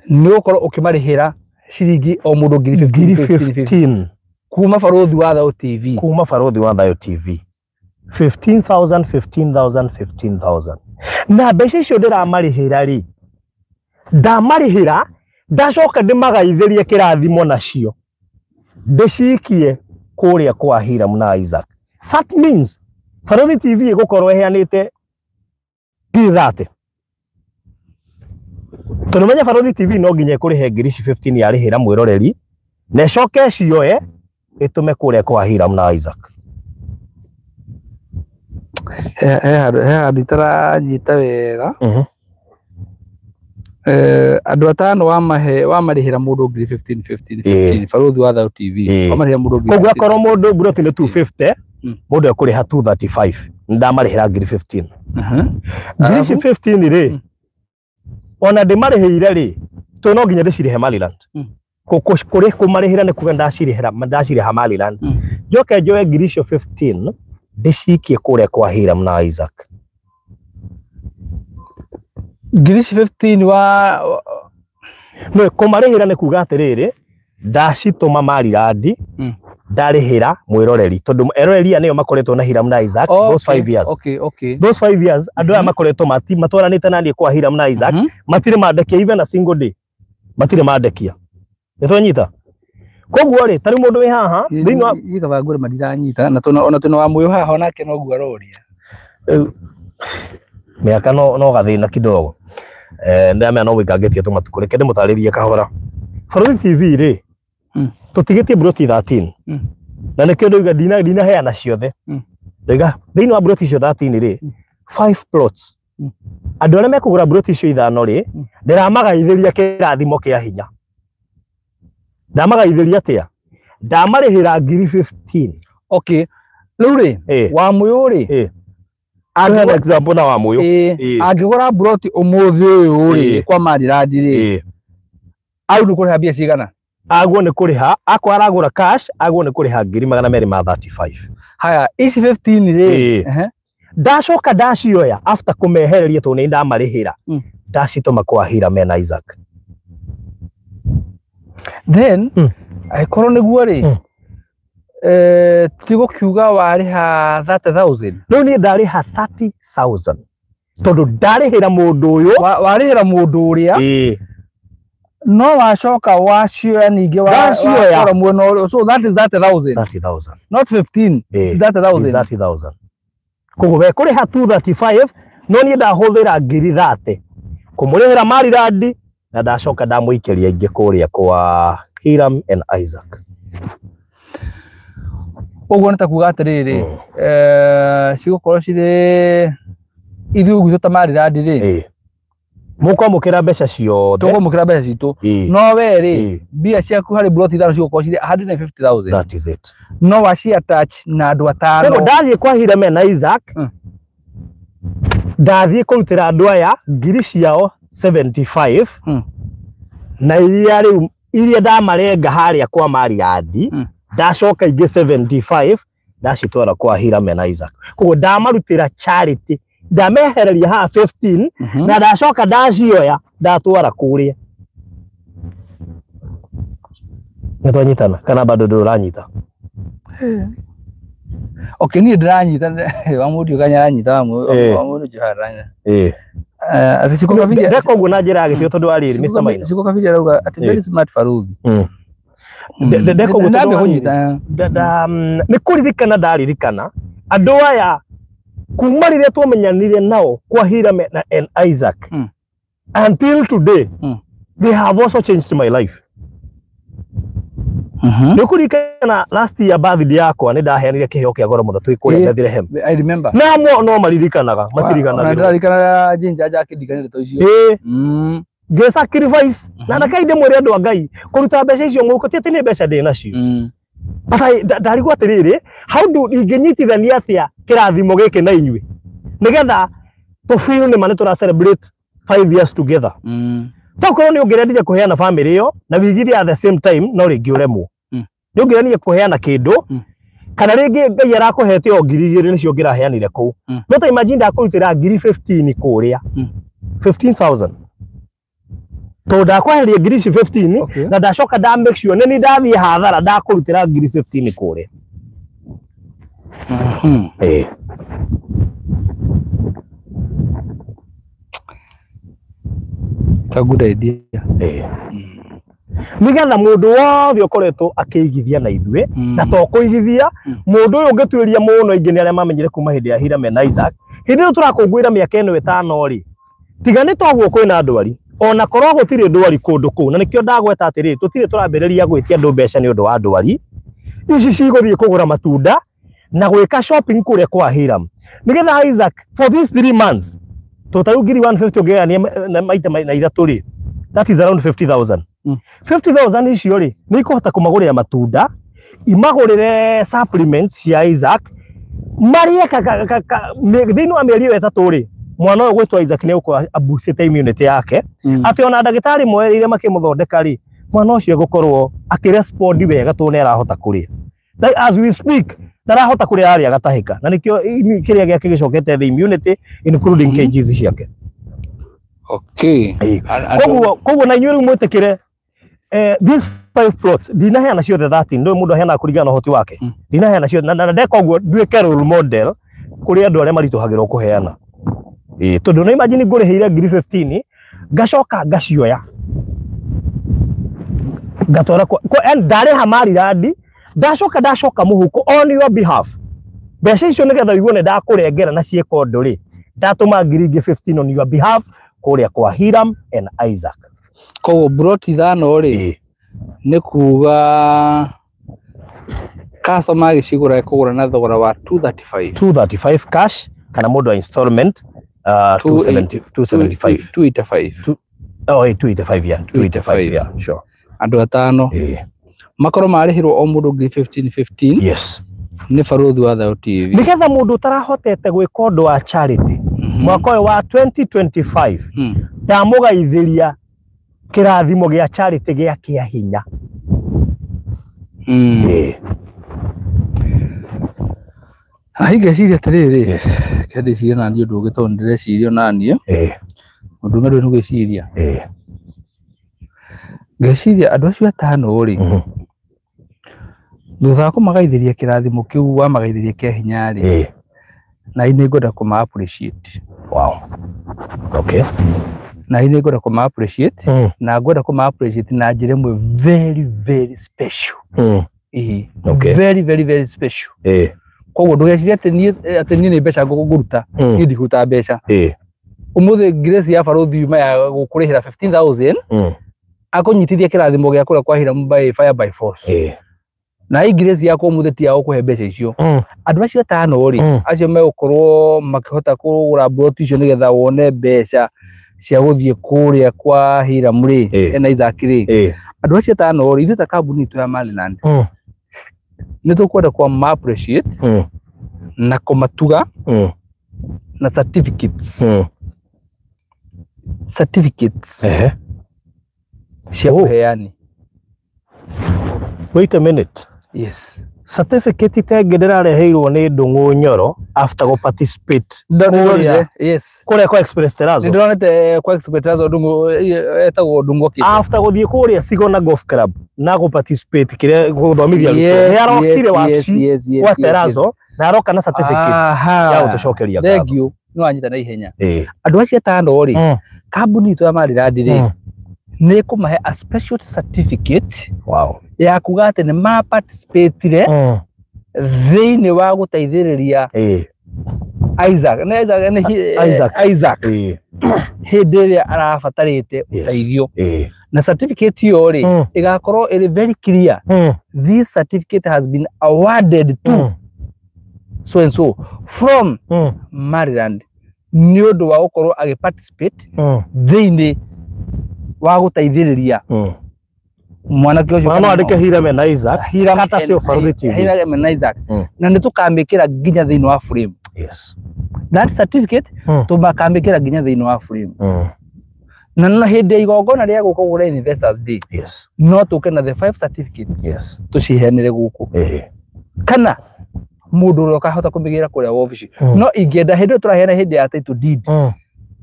nĩ ũgũkorwo ũkĩmarĩhĩra ciringi o mũndũ ngiri 15 kuma Barũthi wa Thayũ TV.
Kuma Barũthi wa Thayũ TV 15,000 15,000 15,000. Na mbeca icio ndĩramarĩhĩra rĩ, ndamarĩhĩra ndacoka ndĩmagaithĩrie kĩrathimo nacio ndĩcikie kũrĩa kwa Hiram na Isaac. That means Barũthi TV ĩgũkorwo ĩheanĩte ngiri 30. Tondũ menya Barũthi TV no nginya ĩkũrĩhe ngiri ici 15 yarĩhĩra mwĩroreri na ĩcoke cioe ĩtũme kũrĩa kwa Hiram na Isaac.
He handũ itaranyita wega. Andũ atano wamarĩhĩra mũndũ ngiri 15 15 15 Barũthi wa Thayũ TV wamarĩhĩra mũndũ ngiri.
Koguo akorwo mũndũ mburoti nĩ 250, mũndũ ekũrĩha 235, ndamarĩhĩra ngiri 15. Ngiri ici 15 rĩ, ona ndĩmarĩhĩire rĩ, to no nginya ndĩcirĩhe Maryland. Kũrĩ kũmarĩhĩra nĩ kuga ndacirĩha Maryland. Njoke njoe ngiri icio 15 ndĩcikie kũrĩa kwa Hiram na Isaac.
Ngiri ici 15 wa
no kũmarĩhĩra nĩ kuga atĩrĩrĩ, ndacitũma Maryland, ndarĩhĩra mwĩroreri tondũ eroreri aya nĩo makoretwo na Hiram na Isaac those 5 years.
Okay.
Those 5 years andũ aya makoretwo matwaranĩte na niĩ kwa Hiram na Isaac, matirĩ mandekia even a single day. Matirĩ mandekia. Nĩtwanyita? Koguo rĩ, tarĩ mũndũ wĩ haha thĩinĩ wa
gĩkaba ngũrĩ matiranyita na tuna ona tuna wa mũyũ haha onake noguo aroria.
Mĩaka no gathĩna kidogo. Ndamenya no wĩkangĩtie tũmatukũ, reke ndĩmũtarĩrie kahora. Barũthi TV rĩ, tũtigĩtie mburoti 13. Na nĩkĩo ndauga ndinaheana ciothe. Ndauga thĩinĩ wa mburoti icio 13 rĩ, 5 plots. Andũ arĩa mekũgũra mburoti icio ithano rĩ, ndĩramagaithĩria kĩrathimo kĩa hinya. Ndamagaithĩria atĩa? Ndamarĩhĩra ngiri 15.
Okay. Rĩu rĩ, Wamũyũ rĩ,
Angĩgũra example na Wamũyũ.
Angĩgũra broti ũmũthĩ ũyũ rĩ kwa Marirandi rĩ, au nĩ kũrĩha mbia cigana?
Aguo nĩ kũrĩha, akwa aragũra cash, aguo nĩ kũrĩha ngiri 235.
Haya, ici 15 rĩ,
ndacoka ndacioya after kũmehereria tondũ nĩ ndamarĩhĩra, ndacitũma kwa Hiram na Isaac.
Then angĩkorwo nĩguo rĩ, tigũkiuga warĩha 30,000.
Rĩu niĩ ndarĩha 30,000 tondũ ndarĩhĩra mũndũ ũyũ,
warĩhĩra mũndũ ũrĩa, no wacoka wacioya ningĩ
wacioya
mwena ũrĩa, so that is 30,000.
30,000
not 15, it's 30,000.
30,000. Koguo we kũrĩha 235, no niĩ ndahũthĩra ngiri 30 kũmũrĩhĩra Marirandi na ndacoka ndamũikĩria ingĩ kũrĩa kwa Hiram and Isaac.
Ũguo nĩ ta kuga atĩrĩrĩ, cigũkorwo cirĩ ithuĩ gwitũ ta Marirandi rĩ,
mũkwamũkĩra mbeca ciothe,
tũkwamũkĩra mbeca citũ, no we rĩ, mbia ciaku harĩ broti ithano cigũkorwo cirĩ 150,000.
That is it.
No waci attach na andũ atano.
Koguo ndathiĩ kwa Hiram na Isaac, ndathiĩ kũrutĩra andũ aya ngiri ciao 75, na iria rĩu iria ndamarenga harĩa kwa Marirandi, ndacoka ingĩ 75 ndacitwara kwa Hiram na Isaac. Koguo ndamarutĩra charity, ndamehereria haha 15, na ndacoka ndacioya ndatwara kũrĩa. Nĩ twanyitana kana bado ndũranyita?
Okay, niĩ ndĩranyita, Wamũndũ kanya aranyita, Wamũndũ njoha aranyita. Ati Shiko Kabiria
ndeka ũguo na njĩra ya gĩtĩo tondũ wa rĩrĩ, Mr. Maina.
Shiko Kabiria arauga atĩ very smart Faruthi.
Ndeka ũguo tondũ nĩ kũririkana ndaririkana andũ aya kuma rĩrĩa twamenyanire nao kwa Hiram na and Isaac, until today, they have also changed my life. Nĩ kũririkana last year birthday yakwa nĩ ndaheanire kĩheo kĩa goro mũno twĩ kũrĩa Bethlehem.
I remember.
Na mo no maririkanaga, matirikanagĩrwo.
Ndĩraririkana Ginger akĩndirikania ndeto icio.
Ngĩ sacrifice na nakai ndĩmwĩre andũ a Ngai kũruta mbeca icio mũhuko ti atĩ nĩ mbeca ndĩ nacio. But ndarigwo atĩrĩrĩ, how do ingĩnyitithania atĩa kĩrathimo gĩkĩ na inyuĩ nĩgetha tũ feel nĩ ma nĩ tũra celebrate 5 years together. Tokorwo nĩ ũngĩrendire kũheana family ĩyo na wĩigithie at the same time, no rĩngĩ ũremwo. Nĩ ũngĩrendire kũheana kĩndũ kana rĩngĩ Ngai arakũhete o ngiri igĩrĩ nĩcio ũngĩraheanire kũu. No ta imagine ndakũrutĩra ngiri 15 kũrĩa, 15,000, tondũ ndakweheria ngiri ici 15, na ndacoka nda make sure nĩ ndathiĩ hathara ndakũrutĩra ngiri 15 kũrĩa.
A good idea.
Nĩgetha mũndũ wothe ũkoretwo akĩigithia na ithuĩ, na to kũigithia, mũndũ ũyũ ũngĩtuĩria mũno ingĩ nĩ arĩa mamenyire kuma hĩndĩ ya Hiram na Isaac. Hĩndĩ ĩyo tũrakũngũĩra mĩaka ĩno ĩtano rĩ, tiga nĩ toguo kwĩna ndwari, ona korwo gũtirĩ ndwari kũndũ kũu, na nĩkĩo ndagweta atĩrĩrĩ, tũtirĩ tũrambĩrĩria gwĩtia andũ mbeca nĩ ũndũ wa ndwari. Ici cigũthiĩ kũgũra matunda na gwĩka shopping kũrĩa kwa Hiram, nĩgetha Isaac for these 3 months to ta ngiri 150 ũngĩgayania na maita na ithatũ rĩ, that is around 50,000. 50,000 icio rĩ nĩ ikũhota kũmagũrĩra matunda, imagũrĩre supplements cia Isaac, marĩe thĩinĩ wa mĩeri ĩyo ĩtatũ rĩ, mwana ũyũ gwĩtwo Isaac nĩ egũkorwo abucĩte immunity yake, atĩ ona ndagĩtarĩ moereire makĩmũthondeka rĩ, mwana ũcio egũkorwo akĩrespond wega tondũ nĩ arahota kũrĩa. Like as we speak, ndarahota kũrĩa arĩa agatahĩka, na nĩkĩo kĩrĩa gĩake gĩcokete the immunity including kgs ciake.
Okay.
Koguo na inyuĩ rĩu mwĩtĩkĩre, these 5 plots ndinaheana ciothe 13, ndũĩ mũndũ aheanaga kũringana na ũhoti wake. Ndinaheana ciothe na ndeka ũguo nduĩke role model kũrĩ andũ arĩa maritũhagĩrwo kũheana. Tondũ no imagine ngũrĩhĩire ngiri 15 ngacoka ngacioya ngatwara kwa ndarĩha Marirandi, ndacoka ndacoka mũhuko on your behalf. Mbeca icio nĩgetha ũigue nĩ ndakũrengera na ciĩko ũndũ rĩ, ndatũma ngiri ingĩ 15 on your behalf kũrĩa kwa Hiram and Isaac.
Koguo broti ithano rĩ, nĩ kuga customer agĩcigũra ekũgũra na thogora wa 235.
235 cash kana mũndũ wa installment 275.
285.
Oh, 285, yeah. 285, yeah, sure.
Andũ atano. Makorwo marĩhĩrwo o mũndũ ngiri 15 15.
Yes.
Nĩ Barũthi wa Thayo TV.
Nĩgetha mũndũ ũtarahotete gwĩka ũndũ wa charity mwaka ũyũ wa 2025 ndamũgaithĩria kĩrathimo gĩa charity gĩa kĩa hinya.
Na ngeciria atĩrĩrĩ, ke ndĩcirie na niĩ ũndũ ũngĩ tondũ ndĩreciria na niĩ ũndũ ũmwe ndũrĩ nĩ gwĩciria. Ngeciria andũ acio atano rĩ, thutha wa kũmagaithĩria kĩrathimo kĩu wamagaithĩria kĩa hinya rĩ, na niĩ ngwenda kũma appreciate.
Wow. Okay.
Na niĩ ngwenda kũma appreciate na ngwenda kũma appreciate na njĩra ĩmwe very very special.
Okay.
Very very very special. Koguo ndũgecirie atĩ niĩ nĩ mbeca ngũruta, niĩ ndikũruta mbeca. Ũmũthĩ Grace ya Barũthi yuma ya gũkũrĩhĩra 15,000 akũnyitithia kĩrathimo gĩa kũrĩa kwa Hiram by fire by force. Na hii Grace yakwa ũmũthĩ ti ya gũkũhe mbeca icio. Andũ acio atano rĩ, acio megũkorwo makĩhota kũgũra mburoti icio nĩgetha wone mbeca cia gũthiĩ kũrĩa kwa Hiram rĩ, ena Isaac rĩ. Andũ acio atano rĩ, ithuĩ ta kambuni itũ ya Maryland nĩ tũkwenda kũma appreciate na kũmatuga na certificates. Certificates cia kũheani.
Wait a minute.
Yes.
Certificate tenge ndĩrareheirwo nĩ Ndung'u Nyoro after go participate.
Yes.
Kũrĩa kwa Express Terrazzo.
Ndĩronete kwa Express Terrazzo Ndung'u etagwo Ndung'u kĩ.
After gũthiĩ kũrĩa Sigona Golf Club na go participate kĩrĩa gũthomithia arutwo. Nĩ arokire wabici kwa Terrazzo na aroka na certificate ya gũtũcokeria ngatho.
Thank you. Nĩ wanyita na ihenya. Andũ acio atano rĩ, kambuni itũ ya Maryland rĩ, nĩ ĩkũmahe a special certificate.
Wow.
Ya kuga atĩ nĩ ma participate thĩinĩ wa gũteithĩrĩria Isaac. Nĩ Isaac, nĩ
Isaac.
Isaac. Hĩndĩ ĩrĩa arabatarĩte ũteithio. Na certificate ĩyo rĩ, ĩgakorwo ĩrĩ very clear. This certificate has been awarded to so and so from Maryland nĩ ũndũ wa gũkorwo agĩ participate thĩinĩ wa gũteithĩrĩria mwanake ũcio.
No andĩke Hiram na Isaac. Kata cio Barũthi TV.
Hiram na Isaac. Na nĩ tũkamĩkĩra nginya thĩinĩ wa frame.
Yes.
That certificate tũmakamĩkĩra nginya thĩinĩ wa frame. Na no hĩndĩ ya igongona rĩa gũka kũrĩa Investors Day.
Yes.
No tũke na the 5 certificates.
Yes.
Tũciheanĩre gũkũ. Kana mũndũ ũrĩa ũkahota kũmĩgĩra kũrĩa wabici. No ingĩenda hĩndĩ ĩyo tũraheana hĩndĩ ya title deed.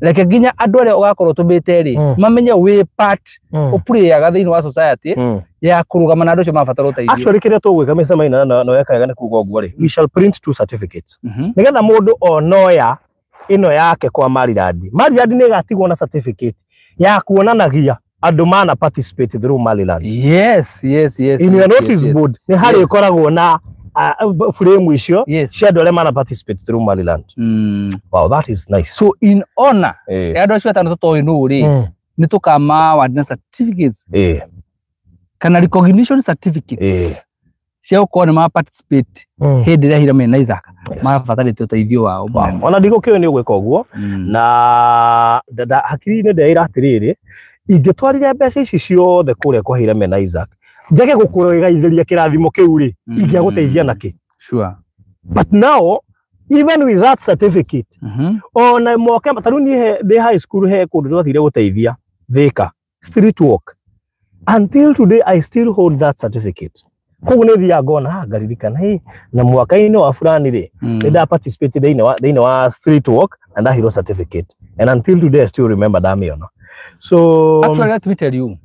Reke nginya andũ arĩa ũgakorwo ũtũmĩte rĩ, mamenye wĩ part ũpurayaga thĩinĩ wa society ya kũrũgama na andũ acio marabatara ũteithio.
Actually kĩrĩa tũgwĩka Mr. Maina na weka nĩ kuga ũguo rĩ, we shall print 2 certificates. Nĩgetha mũndũ onoya ĩno yake kwa Maryland. Maryland nĩ ĩgatigwo na certificate ya kuonanagia andũ mana participate through Maryland.
Yes, yes, yes.
In your notice board nĩ harĩ ĩkoragwo na frame icio cia andũ arĩa mana participate through Maryland. Wow, that is nice.
So in honor ya andũ acio atano tũtoĩ nũ rĩ, nĩ tũkama award na certificates kana recognition certificates cia gũkorwo nĩ ma participate hĩndĩ ĩrĩa Hiram na Isaac marabatarĩte ũteithio wao.
Ona ndigũkĩũĩ nĩ ũgwĩka ũguo na hakiri-inĩ ndeĩra atĩrĩrĩ, ingĩtwarire mbeca ici ciothe kũrĩa kwa Hiram na Isaac njage gũkũgaithĩria kĩrathimo kĩu rĩ, ingĩagũteithia nakĩ?
Sure.
But now even with that certificate ona moke ta rĩu niĩ ndĩ high school he kũndũ twathire gũteithia Thika street walk. Until today I still hold that certificate. Koguo nĩ thiaga ngona ngaririkana hey, na mwaka-inĩ wa fulani rĩ, nĩ nda participate thĩinĩ wa street walk na ndahirwo certificate, and until today I still remember ndamĩona. So
actually let me tell you,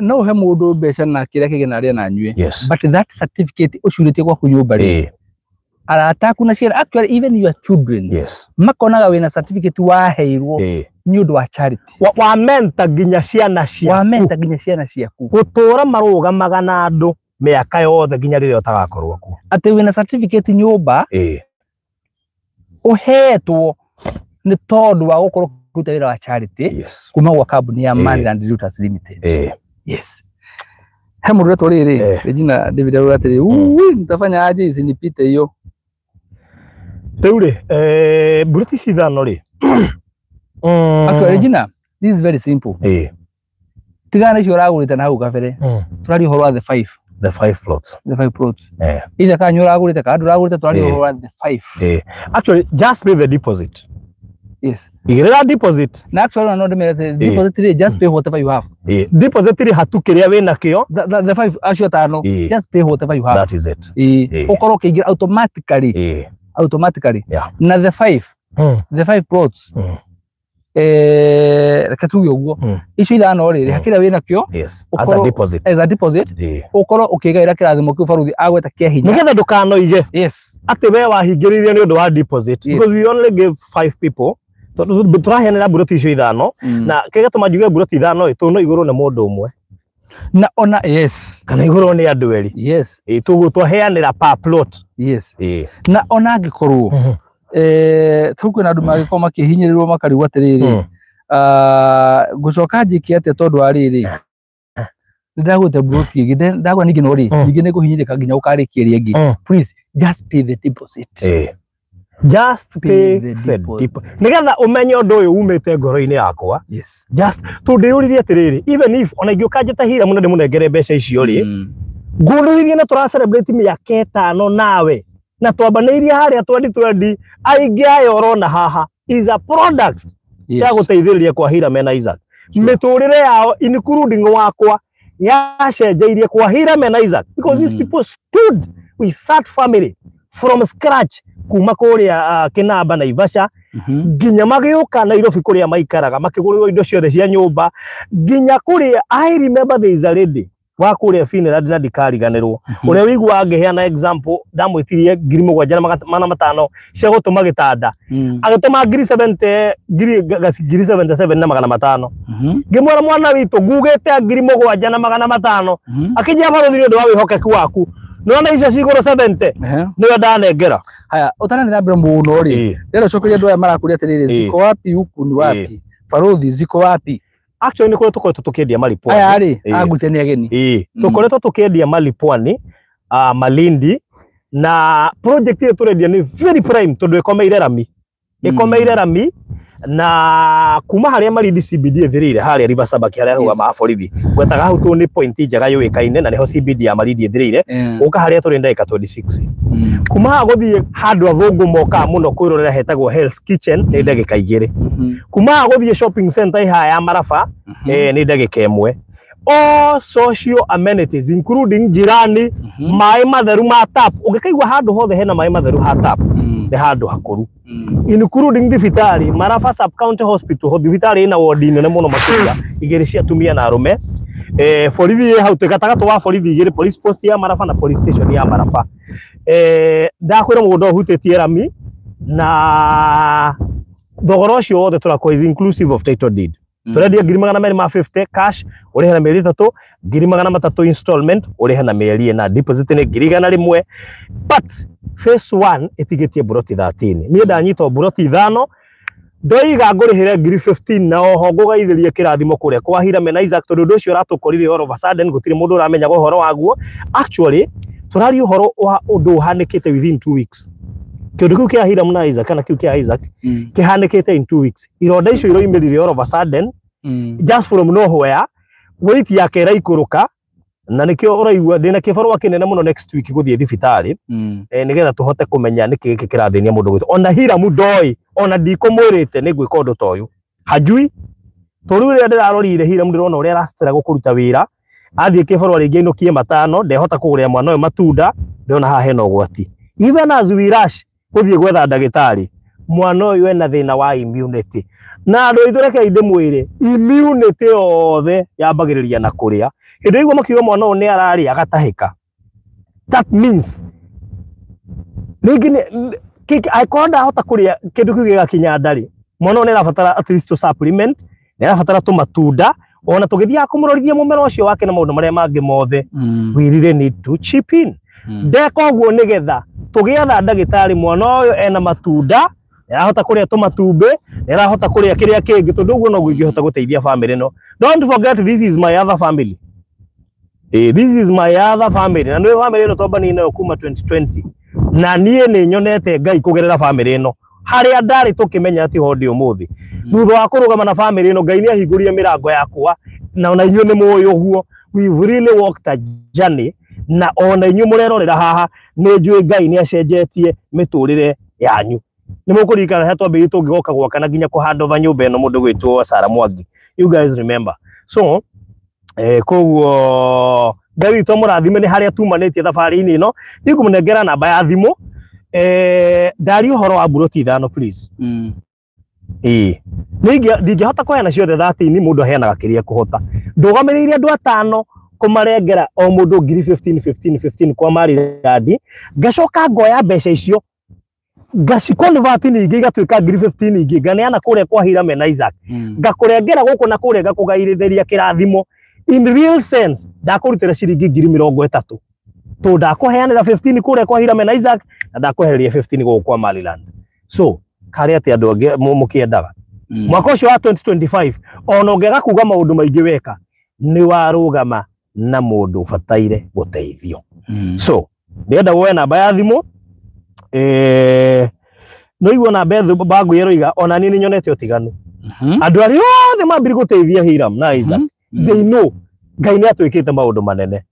no he mũndũ mbeca na kĩrĩa kĩngĩ na arĩe na anyue.
Yes.
But that certificate ũcurĩtie gwaku nyũmba rĩ, arata aku na ciana, actually even your children,
yes,
makonaga wĩna certificate waheirwo nĩ ũndũ wa charity.
Wa mentor nginya ciana ciaku.
Wa mentor nginya ciana ciaku.
Gũtũra marũgamaga na andũ mĩaka yothe nginya rĩrĩa ũtagakorwo kuo.
Atĩ wĩna certificate nyũmba ũheetwo nĩ tondũ wa gũkorwo kũruta wĩra wa charity,
yes,
kuma gwa kambuni ya Maryland Realtors Limited. Yes. He mũndũ ũretwo rĩrĩ, Regina David arauga atĩrĩ, "Ui, nitafanya aje isinipite hiyo?"
Rĩu rĩ, mburoti ici ithano rĩ.
Actually, Regina, this is very simple. Tigana icio ũragũrĩte na hau kabere. Tũraria ũhoro wa the 5.
The 5 plots.
The 5 plots. Either kana ũragũrĩte kana ndũragũrĩte, tũraria ũhoro wa the 5.
Actually, just pay the deposit.
Yes.
Igĩrĩra deposit.
Na actually no ndĩmerete deposit rĩ, just pay whatever you have.
Deposit rĩ hatu kĩrĩa wĩna kĩo.
The 5 acio atano, just pay whatever you have.
That is it.
Ũkorwo ũkĩingĩra automatically. Automatically.
Yeah.
Na the 5. The 5 plots. Reke tuge ũguo. Icio ithano rĩ, rĩha kĩrĩa wĩna kĩo.
Yes. As a deposit.
As a deposit. Ũkorwo ũkĩgaĩra kĩrathimo kĩu baruthi agweta kĩa hinya.
Nĩgetha ndũkanoige.
Yes.
Atĩ we wahingĩrĩirio nĩ ũndũ wa deposit. Because we only give 5 people. Tũraheanĩra mburoti icio ithano. Na kĩrĩa gĩatũma njuge mburoti ithano ĩ, tondũ no igũrwo nĩ mũndũ ũmwe.
Na ona yes.
Kana igũrwo nĩ andũ erĩ.
Yes.
Tũguo twaheanĩra per plot.
Yes. Na ona angĩkorwo tau kwĩna andũ mangĩkorwo makĩhinyĩrĩrwo makarigwo atĩrĩrĩ, ngũcoka njĩke atĩa tondũ wa rĩrĩ, nĩndagũte mburoti ĩngĩ, ndagũra ningĩ no rĩ, ningĩ nĩngũhinyĩrĩka nginya ũkarĩkia ĩrĩa ĩngĩ. Please just pay the deposit.
Just pay the deposit. Nĩgetha ũmenye ũndũ ũyũ umĩte ngoro-inĩ yakwa.
Yes.
Just tondũ ndĩyũririe atĩrĩrĩ, even if ona ingĩũka njĩte Hiram na ndĩmũnengere mbeca icio rĩ, ngũndũririe na tũra celebrate mĩaka ĩtano nawe na twambanĩirie harĩa 2020, aingĩ aya ũrona haha is a product ya gũteithĩrĩria kwa Hiram na Isaac. Mĩtũrĩre yao including wakwa yacenjeirie kwa Hiram na Isaac because these people stood with that family from scratch kuma kũrĩa Kĩnamba Naivasha nginya magĩũka Nairobi kũrĩa maikaraga makĩgũrĩrwo indo ciothe cia nyũmba nginya kũrĩa. I remember there is a lady wa kũrĩa Finland na ndikariganĩrwo ũrĩa wĩiguaga ngĩheana example, ndamwĩtirie 7,500 cia gũtũma gĩtanda, agĩtũma 77,500. Ngĩmwĩra mwana witũ ngugĩte 7,500, akĩnjĩra baruthi nĩ ũndũ wa wĩhokeku waku nĩwona icio cigũrũ 70 nĩyo ndanengera.
Haya, ũtanathiĩ na mbere mũno rĩ, rĩrĩa ũcokeria andũ aya marakũria atĩrĩrĩ, ziko wapi huku ni wapi? Baruthi ziko wapi?
Actually nĩ kũrĩa tũkoretwo tũkĩendia Malipwani.
Aya rĩ, anguche nĩ ageni.
Tũkoretwo tũkĩendia Malipwani, Malindi, na project ĩyo tũrendia nĩ very prime tondũ ĩkomeire rami. Ĩkomeire rami na kuma harĩa Malindi CBD ĩthirĩire harĩa River Sabaki harĩa rũgamaga borithi. Gwetaga hau tondũ nĩ point njega yũĩkaine na nĩho CBD ya Malindi ĩthirĩire. Ũka harĩa tũrĩ ndagĩka 26. Kuma haha gũthiĩ handũ athũngũ mokaga mũno kwĩrorera hetagwo Hell's Kitchen nĩ ndagĩka 2. Kuma haha gũthiĩ shopping center ĩhaha ya Maraba nĩ ndagĩka 1. All social amenities including jirani, maĩ matheru ma tap. Ũngĩkaigua handũ hothe hena maĩ matheru ha tap, nĩ handũ hakũru. Including thibitarĩ, Maraba Sub County Hospital, thibitarĩ ĩna wodi nene mũno makĩria, igĩrĩ cia atumia na arũme. Borithi ĩ hau gatagatĩ wa borithi igĩrĩ, police post ya Maraba na police station ya Maraba. Ndakwĩra mũgũnda ũhutĩtie rami na thogora ũcio wothe tũrakwa is inclusive of title deed. Tũrendia 250,000 cash, ũrĩhe na mĩeri 3, 300,000 installment, ũrĩhe na mĩeri 4, deposit nĩ 100,000. But phase 1 ĩtigĩtie mburoti 13. Niĩ ndanyita mburoti 5, ndoiga ngũrĩhĩre 15,000 na oho ngũgaithĩrie kĩrathimo kũrĩa kwa Hiram na Isaac tondũ ũndũ ũcio ũratũkorire all of a sudden, gũtirĩ mũndũ ũramenyaga ũhoro waguo. Actually tũraria ũhoro wa ũndũ ũhanĩkĩte within 2 weeks. Kĩũndũ kĩu kĩa Hiram na Isaac kana kĩu kĩa Isaac kĩhanĩkĩte in 2 weeks. Ironda icio iroimĩrire all of a sudden just from nowhere, weight yake ĩraikũrũka na nĩkĩo ũraigua ndĩna kĩbarũa kĩnene mũno next week gũthiĩ thibitarĩ nĩgetha tũhote kũmenya nĩkĩ gĩkĩ kĩrathĩnia mũndũ gwitũ. Ona Hiram ndoĩ, ona ndikũmwĩrĩte nĩ ngwĩka ũndũ ta ũyũ, hajui. Tondũ rĩrĩa ndĩrarorire Hiram ndĩrona ũrĩa arastruggle kũruta wĩra, athiĩ kĩbarũa rĩngĩ ainũkie 5, ndehota kũgũrĩra mwana ũyũ matunda, ndĩrona haha hena ũgwati. Even as we rush gũthiĩ gwetha ndagĩtarĩ, mwana ũyũ ena thĩna wa immunity. Na andũ aitũ rekei ndĩmwĩre, immunity yothe yambagĩrĩria na kũrĩa. Hĩndĩ ĩyo makiuga mwana ũyũ nĩ ararĩa agatahĩka, that means rĩngĩ angĩkorwo ndahota kũrĩa kĩndũ kĩu gĩgakinya nda-rĩ, mwana ũyũ nĩ arabatara at least supplement, nĩ arabatara tũmatunda, ona tũgĩthiaga kũmũrorithia mũmera ũcio wake na maũndũ marĩa mangĩ mothe. We really need to chip in. Ndeka ũguo nĩgetha tũgĩetha ndagĩtarĩ mwana ũyũ ena matunda, nĩarahota kũrĩa tũmatumbĩ, nĩarahota kũrĩa kĩrĩa kĩngĩ, tondũ ũguo noguo ingĩhota gũteithia family ĩno. Don't forget this is my other family. This is my other family. Na nĩ family ĩno twambanĩire nayo kuma 2020. Na niĩ nĩ nyonete Ngai kũgerera family ĩno. Harĩa ndarĩ tũkĩmenya atĩ ho ndĩ ũmũthĩ. Thutha wa kũrũgama na family ĩno Ngai nĩ ahingũrire mĩrango yakwa na ona inyuĩ nĩ mũĩ ũguo. We've really walked a journey na ona inyuĩ mũrerorera haha nĩ njũĩ Ngai nĩ acenjetie mĩtũrĩre yanyu. Nĩ mũkũririkana harĩa twambĩrĩirie tũngĩgoka gwaka na nginya kũhandova nyũmba ĩno mũndũ gwĩtwo Sarah Mwangi. You guys remember. So koguo Ngai witũ amũrathime nĩ harĩa tumanĩtie thabarĩ-inĩ ĩno. Nĩngũmũnengera namba ya thimũ. Ndaria ũhoro wa mburoti 5 please. Ĩĩ. Ndingĩhota kũheana ciothe 13 mũndũ aheanaga kĩrĩa ekũhota. Ndũgamĩrĩire andũ 5 kũmarengera o mũndũ ngiri 15 15 15 kwa Maryland, ngacoka ngoya mbeca icio ngaciconvert ningĩ igatuĩka ngiri 15 ingĩ nganeana kũrĩa kwa Hiram na Isaac, ngakũrengera gũkũ na kũrĩa ngakũgairĩrĩria kĩrathimo. In real sense ndakũrutĩra ciringi ngiri 30 tondũ ndakũheanĩra 15 kũrĩa kwa Hiram na Isaac na ndakũhereria 15 gũkũ kwa Maryland. So karĩa atĩ andũ angĩ mũkĩendaga mwaka ũcio wa 2025 ona ũngĩaga kuga maũndũ maingĩ weka nĩ warũgama na mũndũ ũbataire gũteithio. So ndĩrenda woe namba ya thimũ no igua namba ĩyo bangu ĩroiga ona niĩ nĩ nyonete ũtiganu. Andũ arĩa othe mambire gũteithia Hiram na Isaac they know Ngai nĩ atwĩkĩte maũndũ manene.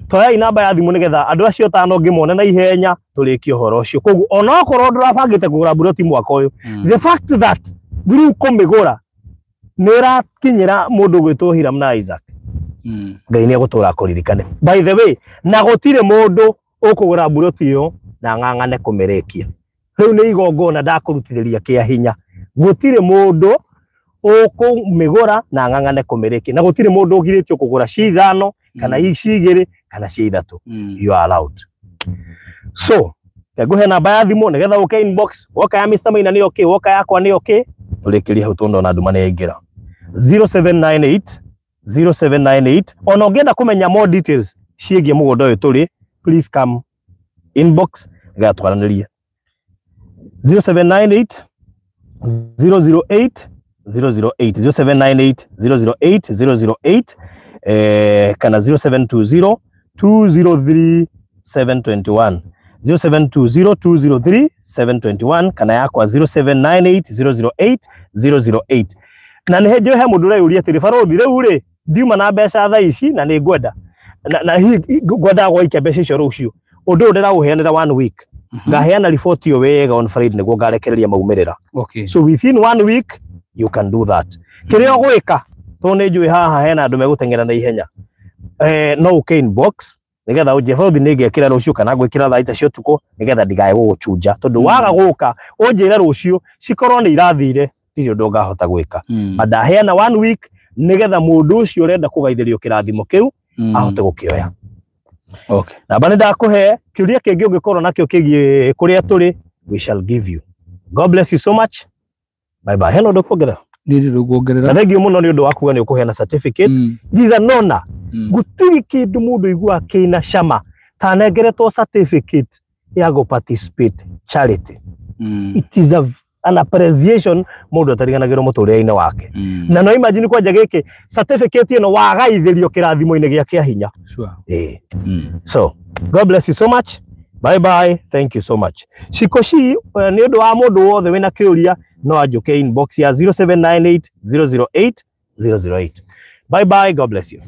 Toyai namba ya thimũ nĩgetha andũ acio 5 ngĩmone na ihenya tũrĩkie ũhoro ũcio. Koguo onokorwo ndũrabangĩte kũgũra mburoti mwaka ũyũ, the fact that through kũmĩgũra nĩ ĩrakinyĩra mũndũ ũgwĩtwo Hiram na Isaac, Ngai nĩ egũtũra akũririkane. By the way, na gũtirĩ mũndũ ũkũgũra mburoti ĩyo na ng'ang'ane kũmĩrĩkia. Rĩu nĩ igongona ndakũrutithĩria kĩa hinya. Gũtirĩ mũndũ ũkũmĩgũra na ng'ang'ane kũmĩrĩkia, na gũtirĩ mũndũ ũgirĩtio kũgũra ci 5 kana ci 2 kana ci 3. You are allowed. So ngũhe namba ya thimũ nĩgetha ũke inbox, woka ya Mr. Maina nĩ okay, woka yakwa nĩ okay. Tũrĩkĩrie hau tondũ ona nduma nĩ yaingĩra. 0798 0798. Ona ũngĩenda kũmenya more details ciĩgiĩ mũgũnda ũyũ tũrĩ, please come inbox nĩgetha twaranĩrie. 0798 008 008 0798 008 008 kana 0720 203 721 0720 203 721 kana yakwa 0798 008 008. Na nĩ njũĩ he mũndũ ũreyũria atĩrĩ, barothi rĩu rĩ ndiuma na mbeca thaa ici na nĩ ngwenda na hihi ngwendaga gwaikia mbeca icio rũciũ. Ũndũ ũyũ ndĩraũheanĩra 1 week. Ngaheana report ĩyo wega on Friday nĩguo ngarekereria maumĩrĩra. So within 1 week you can do that. Kĩrĩa ũgwĩka tondũ nĩ njũĩ haha hena andũ megũteng'era na ihenya, no ũke inbox nĩgetha ũnjĩre barothi nĩ ngekĩra rũciũ kana ngwĩkĩra thaa 3 cia ũtukũ nĩgetha ndigae gũgũchunja, tondũ waga gũka ũnjĩre rũciũ cikorwo nĩ irathire ndirĩ ũndũ ngahota gwĩka. But ndaheana 1 week nĩgetha mũndũ ũcio ũrenda kũgaithĩrio kĩrathimo kĩu ahote gũkĩoya. Namba nĩ ndakũhe. Kĩũria kĩngĩ ũngĩkorwo nakĩo kĩgiĩ kũrĩa tũrĩ, we shall give you. God bless you so much. Bye bye. Hena ũndũ kuongerera?
Niĩ ndirĩ kuongerera.
Na thengiũ mũno nĩ ũndũ wa kuga nĩ ũkũheana certificate. It is an honor. Gũtirĩ kĩndũ mũndũ aiguaga kĩna cama ta anengeretwo certificate ya gũ participate charity. It is an appreciation mũndũ atariganagĩrwo mũtũrĩre-inĩ wake. Na no imagine kwanja gĩkĩ certificate ĩno wagaithĩrio kĩrathimo-inĩ gĩa kĩa hinya. So God bless you so much. Bye bye. Thank you so much. Ciko ci nĩ ũndũ wa mũndũ wothe wĩna kĩũria no anjũke inbox ya 0798 008 008. Bye bye. God bless you.